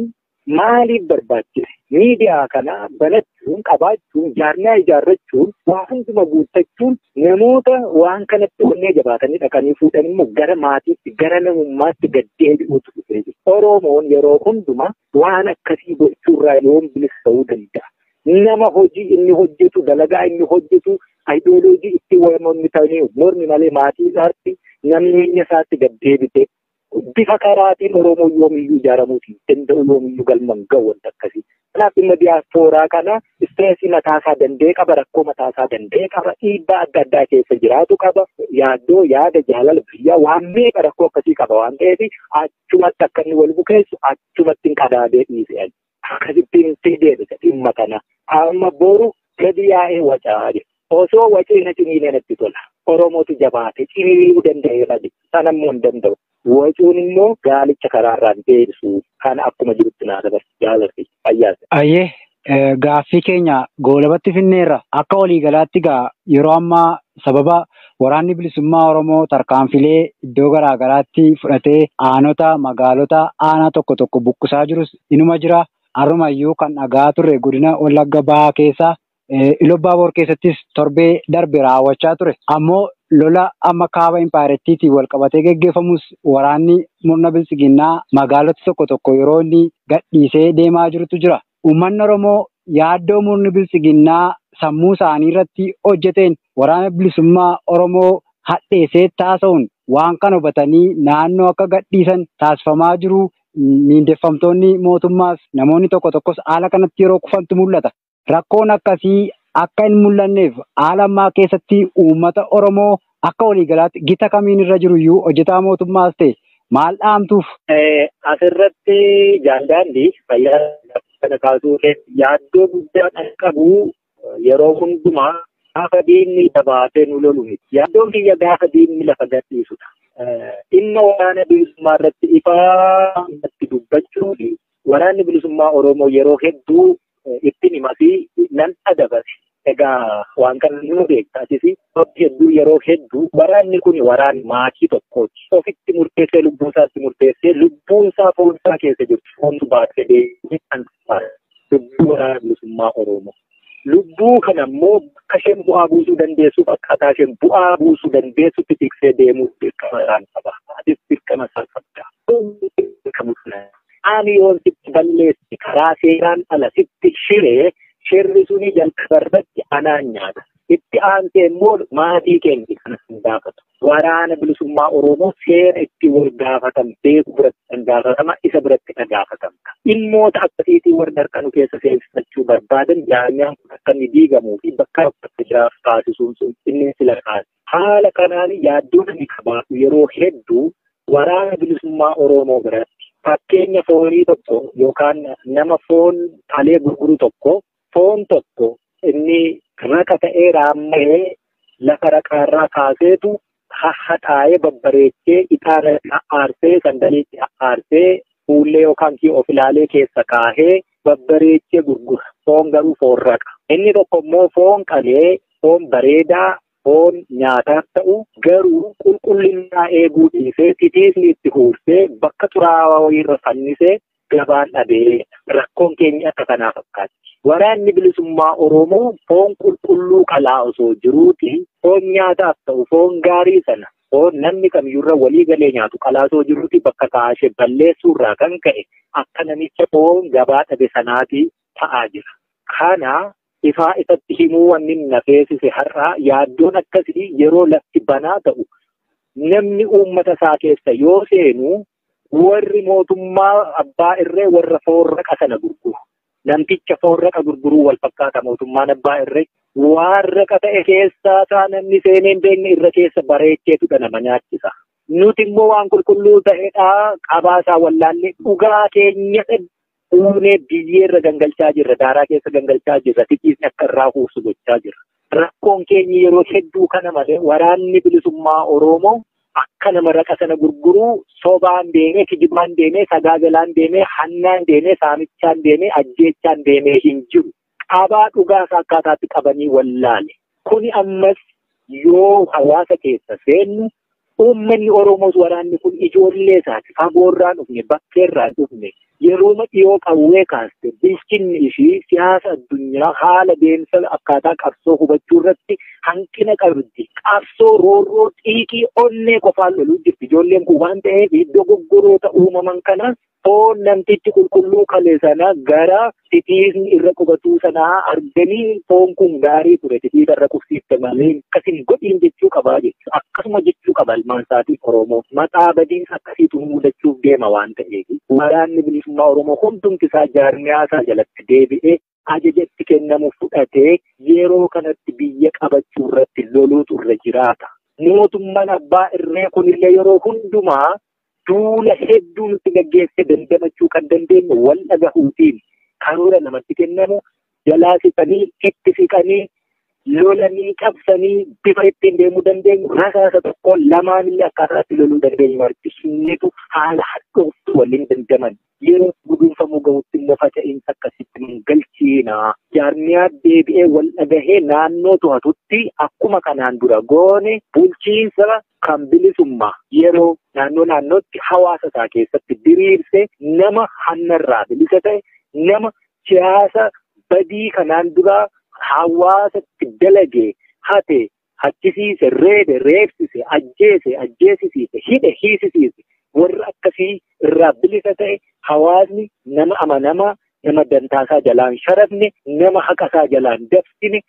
maaliif barbaachise? Miidiyaa kana banachuun, qabaachuun, jaarmiyaa ijaarrachuun, waa hunduma guuttachuun namoota waan kanatti onnee jabaatanii dhaqanii fuudhan immoo gara maatiitti, gara namummaatti gad deebi'uutu dhufee jira. Oromoon yeroo hundumaa waan akkasii gochuurraa yoom bilisa ta'uu danda'a? Nama hojii inni hojjetu, dalagaa inni hojjetu, ayidooloojii itti mormi ta'anii mormi malee maatii isaatti namni isaatti gad deebite bifa karaatiin Oromoo yoomiyyuu ijaaramuu hin danda'u yoomiyyuu galma hin ga'u wanta akkasii. Kanaaf dhimma diyaaspooraa kana istireesii mataasaa danda'e qaba, rakkoo mataasaa danda'e qaba, dhiibbaa adda addaa keessa jiraatu qaba, yaaddoo, yaada, jaalala biyyaa waan meeqa rakkoo akkasii qaba waan ta'eef achumatti akka inni wal bukeessu achumatti hin qadaadee dhiise. Akkasittiin deebisa dhimma kana. Amma boru gadi yaa'ee wacaa jira. Osoo wacee na ciniinee natti tola. Oromootu jabaate ciniinuu danda'eera jechuudha. Sana immoo hin danda'u. Wacuun immoo gaalicha karaarraan deebisu kana akkuma jirutti naa dabarsu jaalarri fayyaase. Ayyee gaaffii keenya goolabatti finneerra akka waliigalaatti gaa yeroo ammaa sababa waraanni bilisummaa Oromoo tarkaanfilee iddoo garaa garaatti fudhatee aanota magaalota aanaa tokko tokko buqqisaa jirus inuma jira. Har'umayyuu kan dhagaa turre godina Wallagga Bahaa keessa Iluu Abbaaboor keessattis torbee darbe raawwachaa ture. Ammoo lola amma kaaba impaayireettiitiin wal qabatee geggeeffamus waraanni murna bilisiginnaa magaalota tokko tokko yeroo inni gadhiisee deemaa jirutu jira. Uummanni Oromoo yaaddoo murni bilisiginnaa sammuu isaanii irratti hojjeteen waraana bilisummaa Oromoo hadheessee taasisuun waan kana hubatanii naannoo akka gadhiisan taasifamaa jiru. Miindeffamtoonni mootummaas namoonni tokko tokkos haala kanatti yeroo kufantu mul'ata. Rakkoon akkasii akka hin mul'anneef haala ammaa keessatti uummata Oromoo akka waliigalaatti gita kamiin irra jiru iyyuu hojjetaa mootummaas ta'e maal dhaamtuuf? Asirratti jaalladhi fayyaa kana kaasuu yaaddoo guddaa kan qabu yeroo hundumaa gaafa diinni jabaatee nu lolu miti. Yaaddoon kiyya gaafa diinni lafa gadhiisudha. Dhimma waraana bilisummaa irratti ifaa irratti dubbachuu fi waraanni bilisummaa Oromoo yeroo hedduu ittiin himaa fi nan adabate. Egaa waan kana nu beekta atis hedduu yeroo hedduu waraanni kun waraana maatii tokkooti. Ofitti murteessee lubbuu isaatti murteessee lubbuun isaa foon isaa keessa jirtu foontu baatee deemee kan lubbuu waraana bilisummaa Oromoo. Lubbuu kana immoo akka isheen bu'aa buusuu dandeessuuf akkaataa isheen bu'aa buusuu dandeessutti tiksee deemuuf dirqama isaan qaba. Atis dirqama isaan qabda. Ani yoon sitti balleessi karaa seeraan ala sitti shiree shirri suni jalqaba irratti anaan nyaata. Itti aansee immoo maatii keenya kana hin gaafatu. Waraana bilisummaa Oromoo seera itti wal gaafatan beeku biratti kan gaafatama isa biratti kan gaafatamta. Dhimmoota akkasiitiin warra harka nu keessa seensifachuu barbaadan jaarmiyaan kun akka inni diigamuu fi bakka bakka jiraaf taasisuun sun inni sila kaase. Haala kanaan yaaddoon inni qabaatu yeroo hedduu waraana bilisummaa Oromoo biratti fakkeenya foonii tokko yookaan nama foon qalee gurguru tokko foon tokko inni raqa ta'ee raammee lafa raqaarraa kaaseetu haxaa'ee babbareechee ixaana aarsee sandaliitti aarsee fuullee yookaan of ilaalee keessa kaahee babbareechee gurgura. Foon garuu foon raqa. Inni tokko immoo foon qalee foon bareedaa foon nyaataaf ta'u garuu qulqullinaa eeguu dhiisee titiisni itti huursee bakka xuraawaa wayiirra fannisee gabaan dhabee rakkoon keenya akka kanaa fakkaatti. Waraanni bilisummaa Oromoo foon qulqulluu qalaa osoo jiruuti foon nyaataaf ta'u foon gaarii sana foon namni kamiyyuurra walii galee nyaatu qalaa osoo jiruuti bakka kaashee balleessuurraa kan ka'e akka namicha foon gabaa dhabe sanaati ta'aa jira. Kana ifaa ifatti himuu wanni na feesise har'aa yaaddoon akkasii yeroo lafti banaa ta'u namni uummata isaa keessa yoo seenu warri mootummaa abbaa irree warra foon raqa sana gurguru. Namticha foon raqa gurguruu wal fakkaata mootummaan abbaa irree waan raqa ta'e keessaa isaa namni seenee hin beekne irra keessa bareecheetudha nama nyaachisa. Nuti immoo waan qulqulluu ta'edha qabaasaa wallaallee dhugaa keenya uunee biyyeerra gangalchaa jirra, daaraa keessa gangalchaa jirra, titiisni akka irraa huursu gochaa jirra. Rakkoon keenya yeroo hedduu kana malee waraanni bilisummaa Oromoo akka nama raqa sana gurguruu sobaan deemee, kijibaan deemee, sagaagalaan deemee, hannaan deemee, saamichaan deemee, ajjeechaan deemee hin jiru. Qabaa dhugaa akkaataatti qabanii wallaale. Kuni ammas yoo hawaasa keessa seennu uummanni Oromoos waraanni kun ijoollee isaati fagoorraan dhufne, bakkeerraan dhufne yerooma dhiyoo qawwee kaaste bilchinni ishii siyaasa addunyaa haala deemsa akkaataa qabsoo hubachuu irratti hanqina qabdi. Qabsoo roorroo xiiqii onnee qofaan loluu jirti. Ijoolleen kun waan ta'eef dogoggoroota uumaman kana foon namtichi qulqulluu qale sana gara titiisni irra qubatuu sanaa arganii foon kun gaarii ture titiisa irra qubsiifte malee akkasin godhiin jechuu qabaa jechuudha. Akkasuma jechuu qaba ilmaan isaatii Oromoo. Maqaa badiinsa akkasiitu mudachuuf deema waan ta'eef waraanni bilisummaa Oromoo hundumti isaa jaarmiyaa isaa jalatti deebi'ee ajaja itti kennamu fudhatee yeroo kanatti biyya qabachuu irratti loluutu irra jiraata. Mootummaan abbaa irree kunillee yeroo hundumaa duula hedduu nutti gaggeesse dandamachuu kan dandeenyu wal dhagahuutiin karoora namatti kennamu jalaa siqanii itti siqanii lolanii qabsanii bifa ittiin deemuu dandeenyu rasaasa tokko lamaanillee akkaataatti loluu dandeenyu argisiisu haala hadhooftuu waliin dandaman yeroo guduunfamuu gahutti immoo faca'insa akkasitti nun galchiina. Jaarmiyaa deebi'ee wal dhagahee naannoo to'atutti akkuma kanaan dura goone bulchiinsa kan bilisummaa yeroo naannoo naannootti hawaasa isaa keessatti diriirse nama hannarraa bilisa ta'e nama siyaasa badii kanaan dura hawaasatti dalage hate hachisiise reebe reebsise ajjeese ajjeesisiise hidhe hiisisiise warra akkasii irraa bilisa ta'e hawaasni nama amanamaa nama dantaasaa jalaan sharafne nama haqasaa jalaan dabsine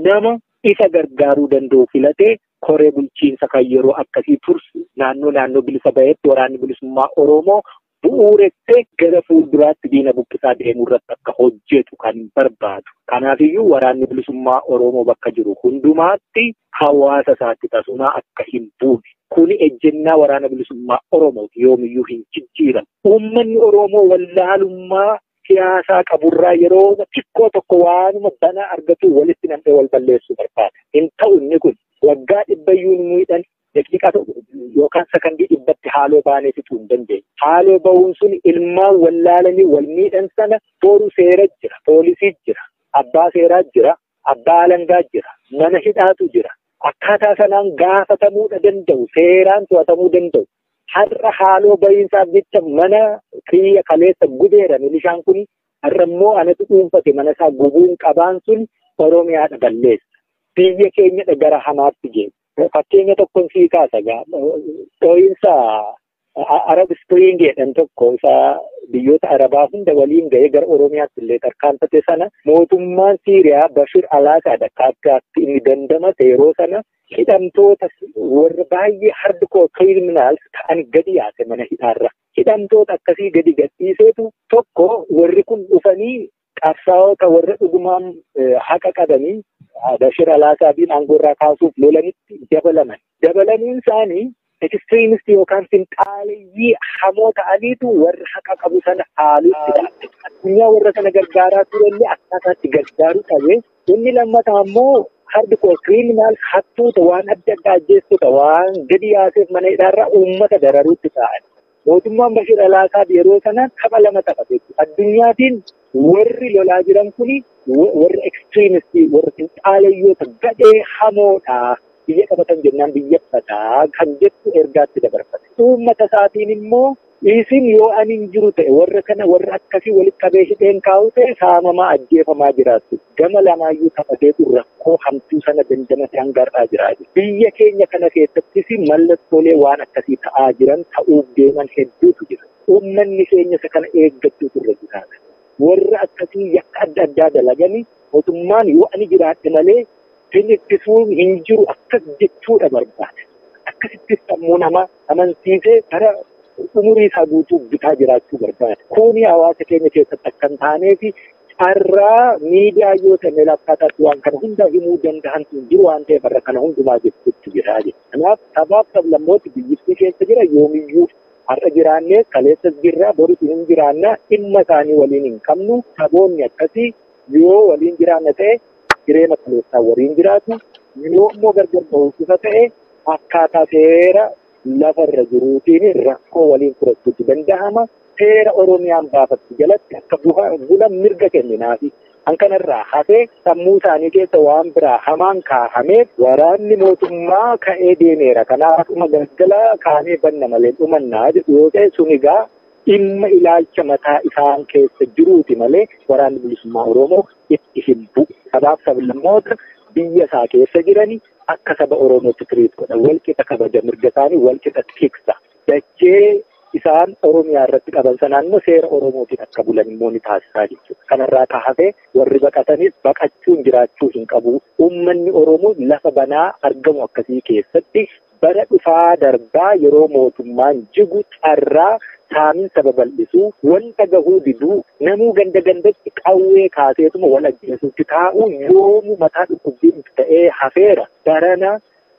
nama isa gargaaruu danda'u filatee koree bulchiinsa kan yeroo akkasii tursu naannoo naannoo bilisa ba'etti waraanni bilisummaa Oromoo bu'uuressee gara fuulduraatti diina buqqisaa deemuu irratti akka hojjetu kan barbaadu. Kanaafiyyuu waraanni bilisummaa Oromoo bakka jiru hundumaatti hawaasa isaatti tasumaa akka hin buune. Kuni ejjennaa waraana bilisummaa Oromooti yoomiyyuu hin jijjiiramu. Uummanni Oromoo wallaalummaa siyaasaa qaburraa yeroo xiqqoo tokko waanuma banaa argatu walitti nam'ee wal balleessuu barbaada. Hin ta'u inni kun waggaa dhibbayyuu nu miidhan daqiiqaa yookaan sakandii dhibbatti haaloo baanee fixuu hin dandeenye. Haaloo bahuun sun ilmaan wallaalanii wal miidhan sana boru seera jira, poolisii jira, abbaa seeraa jira, abbaa alangaa jira, mana hidhaatu jira. Akkaataa sanaan gaafatamuudha danda'u, seeraan to'atamuu danda'u. Har'a haaloo bahiinsaaf jecha mana kiyya kaleessa gubeera milishaan kun har'a immoo anatu dhuunfate mana isaa gubuun qabaan sun Oromiyaadha balleessa. Biyya keenyadha gara hamaatti geessa. Fakkeenya tokkoon sii kaasa dho'iinsa Arab Spring jedhan tokko isa biyyoota Arabaa hunda waliin ga'ee gara Oromiyaatti illee tarkaanfate sana mootummaan Siiriyaa Bashir Alaasaadha akkaataatti inni dandamate yeroo sana hidhamtoota warra baay'ee hardcore criminals ta'an gadi yaase mana hidhaarra. Hidhamtoota akkasii gadi gadhiiseetu tokko warri kun dhufanii qabsaa'ota warra dhugumaan haqa qabanii Bashir Alaasaadiin aangoorraa kaasuuf lolanitti dabalaman. Dabalaniin isaanii ekstiriimistii yookaan finxaaleyyii hamoo ta'aniitu warra haqa qabu sana haaluutti dhaabte. Addunyaa warra sana gargaaraa turellee akkaataatti gargaaruu dhabe. Inni lammataa immoo Hardcore criminals hattoota waan adda addaa ajjeestota waan gadi yaaseef mana hidhaarraa uummata dararuutti ta'an. Mootummaan Bashir al-Assad yeroo sana tapha lama taphate. Addunyaatiin warri lolaa jiran kuni warra extremistii, warra finxaalayyoota gadhee hamoodha. Biyya qabatan jennaan biyya badaa kan jettu ergaatti dabarfate. Uummata isaatiin immoo isin yoo ani hin jiru ta'e warra kana warra akkasii walitti qabee hidheen kaa'u ta'e saamamaa ajjeefamaa jiraattu. Gama lamaayyuu taphateetu rakkoo hamtuu sana dandamate hanga har'aa jiraa jira. Biyya keenya kana keessattis mallattoolee waan akkasii ta'aa jiran ta'uuf deeman hedduutu jira. Uummanni keenya isa kana eeggachuutu irra jiraata. Warra akkasii yakka adda addaa dalaganii mootummaan yoo ani jiraadhe malee sin ittisuun hin jiru akkas jechuudha barbaada. Akkasittis sammuu namaa amansiisee gara umurii isaa guutuu bitaa jiraachuu barbaada. Kuni hawaasa keenya keessatti akka hin taaneef carraa miidiyaa yoo ta'e lakkaataatti waan kana hunda himuu danda'antu hin jiru waan ta'eef har'a kana hundumaa jechuutti jira jechuudha. Kanaaf sabaaf sablammooti biyyattii keessa jira yoomiyyuu har'a jiraannee kaleessas jirra boris hin jiraanna dhimma isaanii waliin hin qabnu. Saboonni akkasii yoo waliin jiraanna ta'e jireenya kaleessaa waliin jiraatu, yoo immoo gargar bahuusifa ta'e akkaataa seera lafarra jiruutiin rakkoo waliin furachuutu danda'ama. Seera Oromiyaan baafattu jalatti akka bulan mirga kenninaafi. Kan kanarraa hafee sammuu isaanii keessa waan biraa hamaan kaahameef waraanni mootummaa ka'ee deemeera. Kanaaf dhuma galgala kaanee banna malee dhumannaa jedhu yoo ta'e sun egaa dhimma ilaalcha mataa isaan keessa jiruuti malee waraanni bilisummaa Oromoo itti hin bu'u. Sabaaf sablammoota biyya isaa keessa jirani akka saba Oromootti tiriit godha. Walqixa kabaja mirga isaanii walqixa tiksa. Dachee isaan Oromiyaa irratti qaban sanaan immoo seera Oromootiin akka bulan immoo ni taasisaa jechuudha. Kanarraa kaafee warri baqatanis baqachuun jiraachuu hin qabu. Uummanni Oromoo lafa banaa argamu akkasii keessatti bara dhufaa darbaa yeroo mootummaan jigu carraa saaminsa babal'isuu, wanta gahuu diduu, namuu ganda gandatti qawwee kaaseetuma wal ajjeesuutti taa'uu yoomuu mataa dhukkubbiin ta'ee hafeera. Barana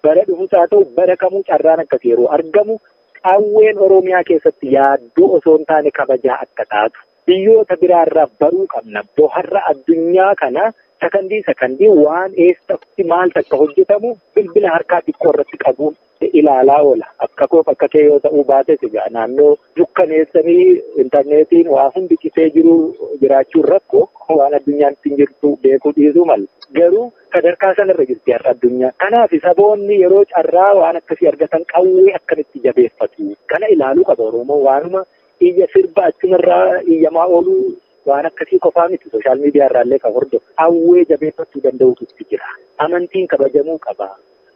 bara dhufus haa ta'u bara kamuu carraan akkas yeroo argamu qawween Oromiyaa keessatti yaaddoo osoo hin taane kabajaa akka taatu biyyoota biraarraa baruu qabna. Boharra addunyaa kana sakandii sakandii waan eessatti maal takka hojjetamu bilbila harkaa xiqqoo irratti qabuun ilaalaa oola. Akka koof akka kee yoo ta'uu baates egaa naannoo dukkaneessanii intarneetiin waa hundi citee jiru jiraachuun rakkoo waan addunyaan ittiin jirtu beekuu dhiisuu mala. Garuu sadarkaa sanarra jirti har'a addunyaa. Kanaaf saboonni yeroo carraa waan akkasii argatan qawwee akkamitti jabeeffatu. Kana ilaaluu qaba Oromoo waanuma iyya sirba achumarraa iyyamaa ooluu waan akkasii qofaa miti sooshaal miidiyaa irraallee kan hordofu. Qawwee jabeeffachuu danda'utu itti jira. Amantiin kabajamuu qaba.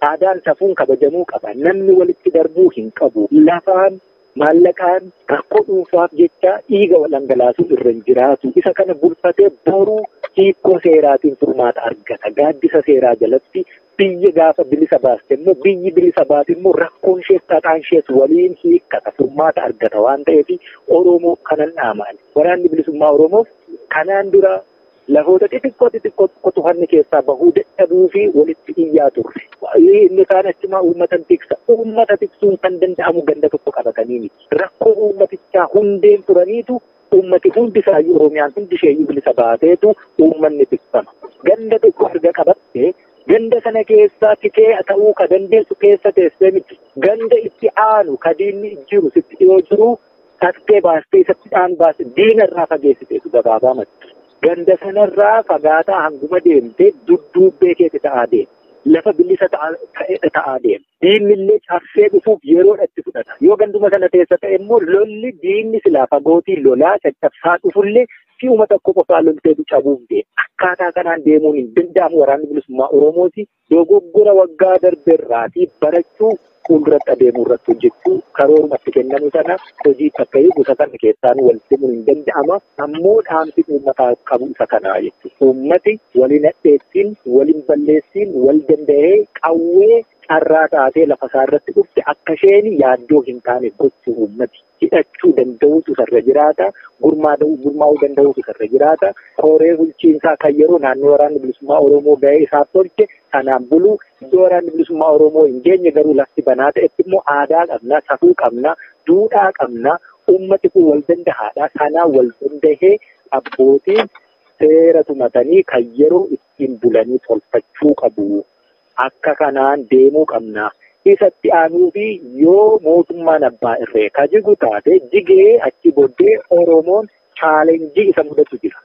Aadaan safuun kabajamuu qaba. Namni walitti darbuu hin qabu. Lafaan maallaqaan rakkoo dhuunfaaf jecha dhiiga wal dhangalaasuu irra hin jiraatu. Isa kana bulfatee boruu hiikoo seeraatiin furmaata argata. Gaaddisa seeraa jalatti biyya gaafa bilisa baaste immoo biyyi bilisa baate immoo rakkoon ishees xaxaan ishees waliin hiikkata furmaata argata waan ta'eef Oromoo kanan dhaamaan. Waraanni bilisummaa Oromoof kanaan dura lafoota xixiqqoo xixiqqoo xiqqootu hanni keessaa bahuu dadhabuu fi walitti iyyaa turre. Inni kaan achumaa uummata tiksa. Uummata tiksuun kan danda'amu ganda tokko qabatanii miti. Rakkoo uummatichaa hundeen turaniitu uummati hundi isaayyuu Oromiyaan hundi isheeyyuu bilisa baateetu uummanni tiksama. Ganda tokko erga qabatte ganda sana keessaa tikee ta'uu ka dandeessu keessa teessee miti. Ganda itti aanu ka diinni jiru sitti dhiyoo jiru tattee baastee isatti aanu baaste diina irraa fageessiteetu gabaabaa matti. Ganda sanarraa fagaataa hanguma deemtee dudduubbee keessa ta'aa deema. Lafa bilisa ta'aa deema. Diinni illee cabsee dhufuuf yeroodha itti fudhata. Yoo ganduma sana keessa ta'e immoo lolli diinni silaa fagootii lolaa caccabsaa dhufullee si'uma tokko qofaa lolteetu cabuuf deema. Akkaataa kanaan deemuun hin danda'amu waraanni bilisummaa Oromooti. Dogoggora waggaa darbeerraatii barachuu fuulduratti adeemuu irratti hojjechuu karoorumatti kennamu sana hojii takka gosa kana keessaan walitti himuun hin danda'ama. Ammoo dhaamsi uummataa qabu isa kanaa jechuudha. Uummati waliin hadheessiin, waliin balleessiin, wal danda'ee qawwee carraa taatee lafa isaa irratti dhufte akka isheen yaaddoo hin taane gochuu uummati hidhachuu danda'utu isarra jiraata. Gurmaa'uu danda'utu isarra jiraata. Koree bulchiinsaa kan yeroo naannoo waraanni bilisummaa Oromoo ga'ee isaaf tolche sanaan buluu iddoo waraanni bilisummaa Oromoo hin geenye garuu lafti banaa ta'etti immoo aadaa qabna, safuu qabna, duudhaa qabna. Uummati kun wal dandahaadha. Sanaan wal dandahee abbootiin seera tumatanii kan yeroo itti Oromootiin bulanii tolfachuu qabu. Akka kanaan deemuu qabna. Isatti aanuu fi yoo mootummaan abbaa irree ka jigu taate jigee achi booddee Oromoon challenge isa mudatu jira.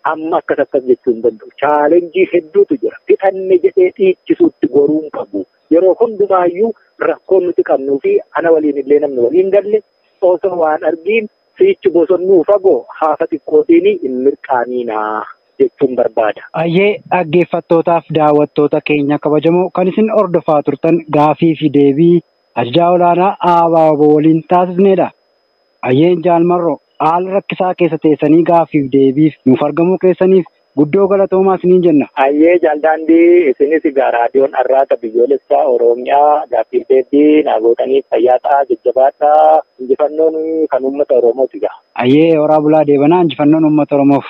Amma akkas akkas jechuu hin danda'u. Challenge hedduutu jira. Fixanne jedhee dhiichisuutti goruu hin qabu. Yeroo hundumaayyuu rakkoon nuti qabnuu fi ana waliin illee namni waliin galle osoo waan argiin siichi bosonnuu fagoo haafa xiqqootiin hin mirqaaniinaa jechuun barbaada. Ayyee, dhaggeeffattootaaf daawwattoota keenya kabajamoo, kan isin hordofaa turtan gaafii fi deebii ajajaa olaanaa ABO waliin taasisnedha. Ayyeen Jaalmarroo, haala rakkisaa keessa teessanii gaaffiif deebiif nuuf argamuu keessaniif guddoo galatoomaa isiniin jenna. Ayyee Jaaldaandii, isinis egaa raadiyoon Arraata Biyyoolessaa Oromiyaa gaaffiif deebii naa gootaniif fayyaa ta'aa, jajjabaadhaa, injifannoon kan uummata Oromooti egaa. Ayyee, horaa bulaa deebanaa, injifannoon uummata Oromoof.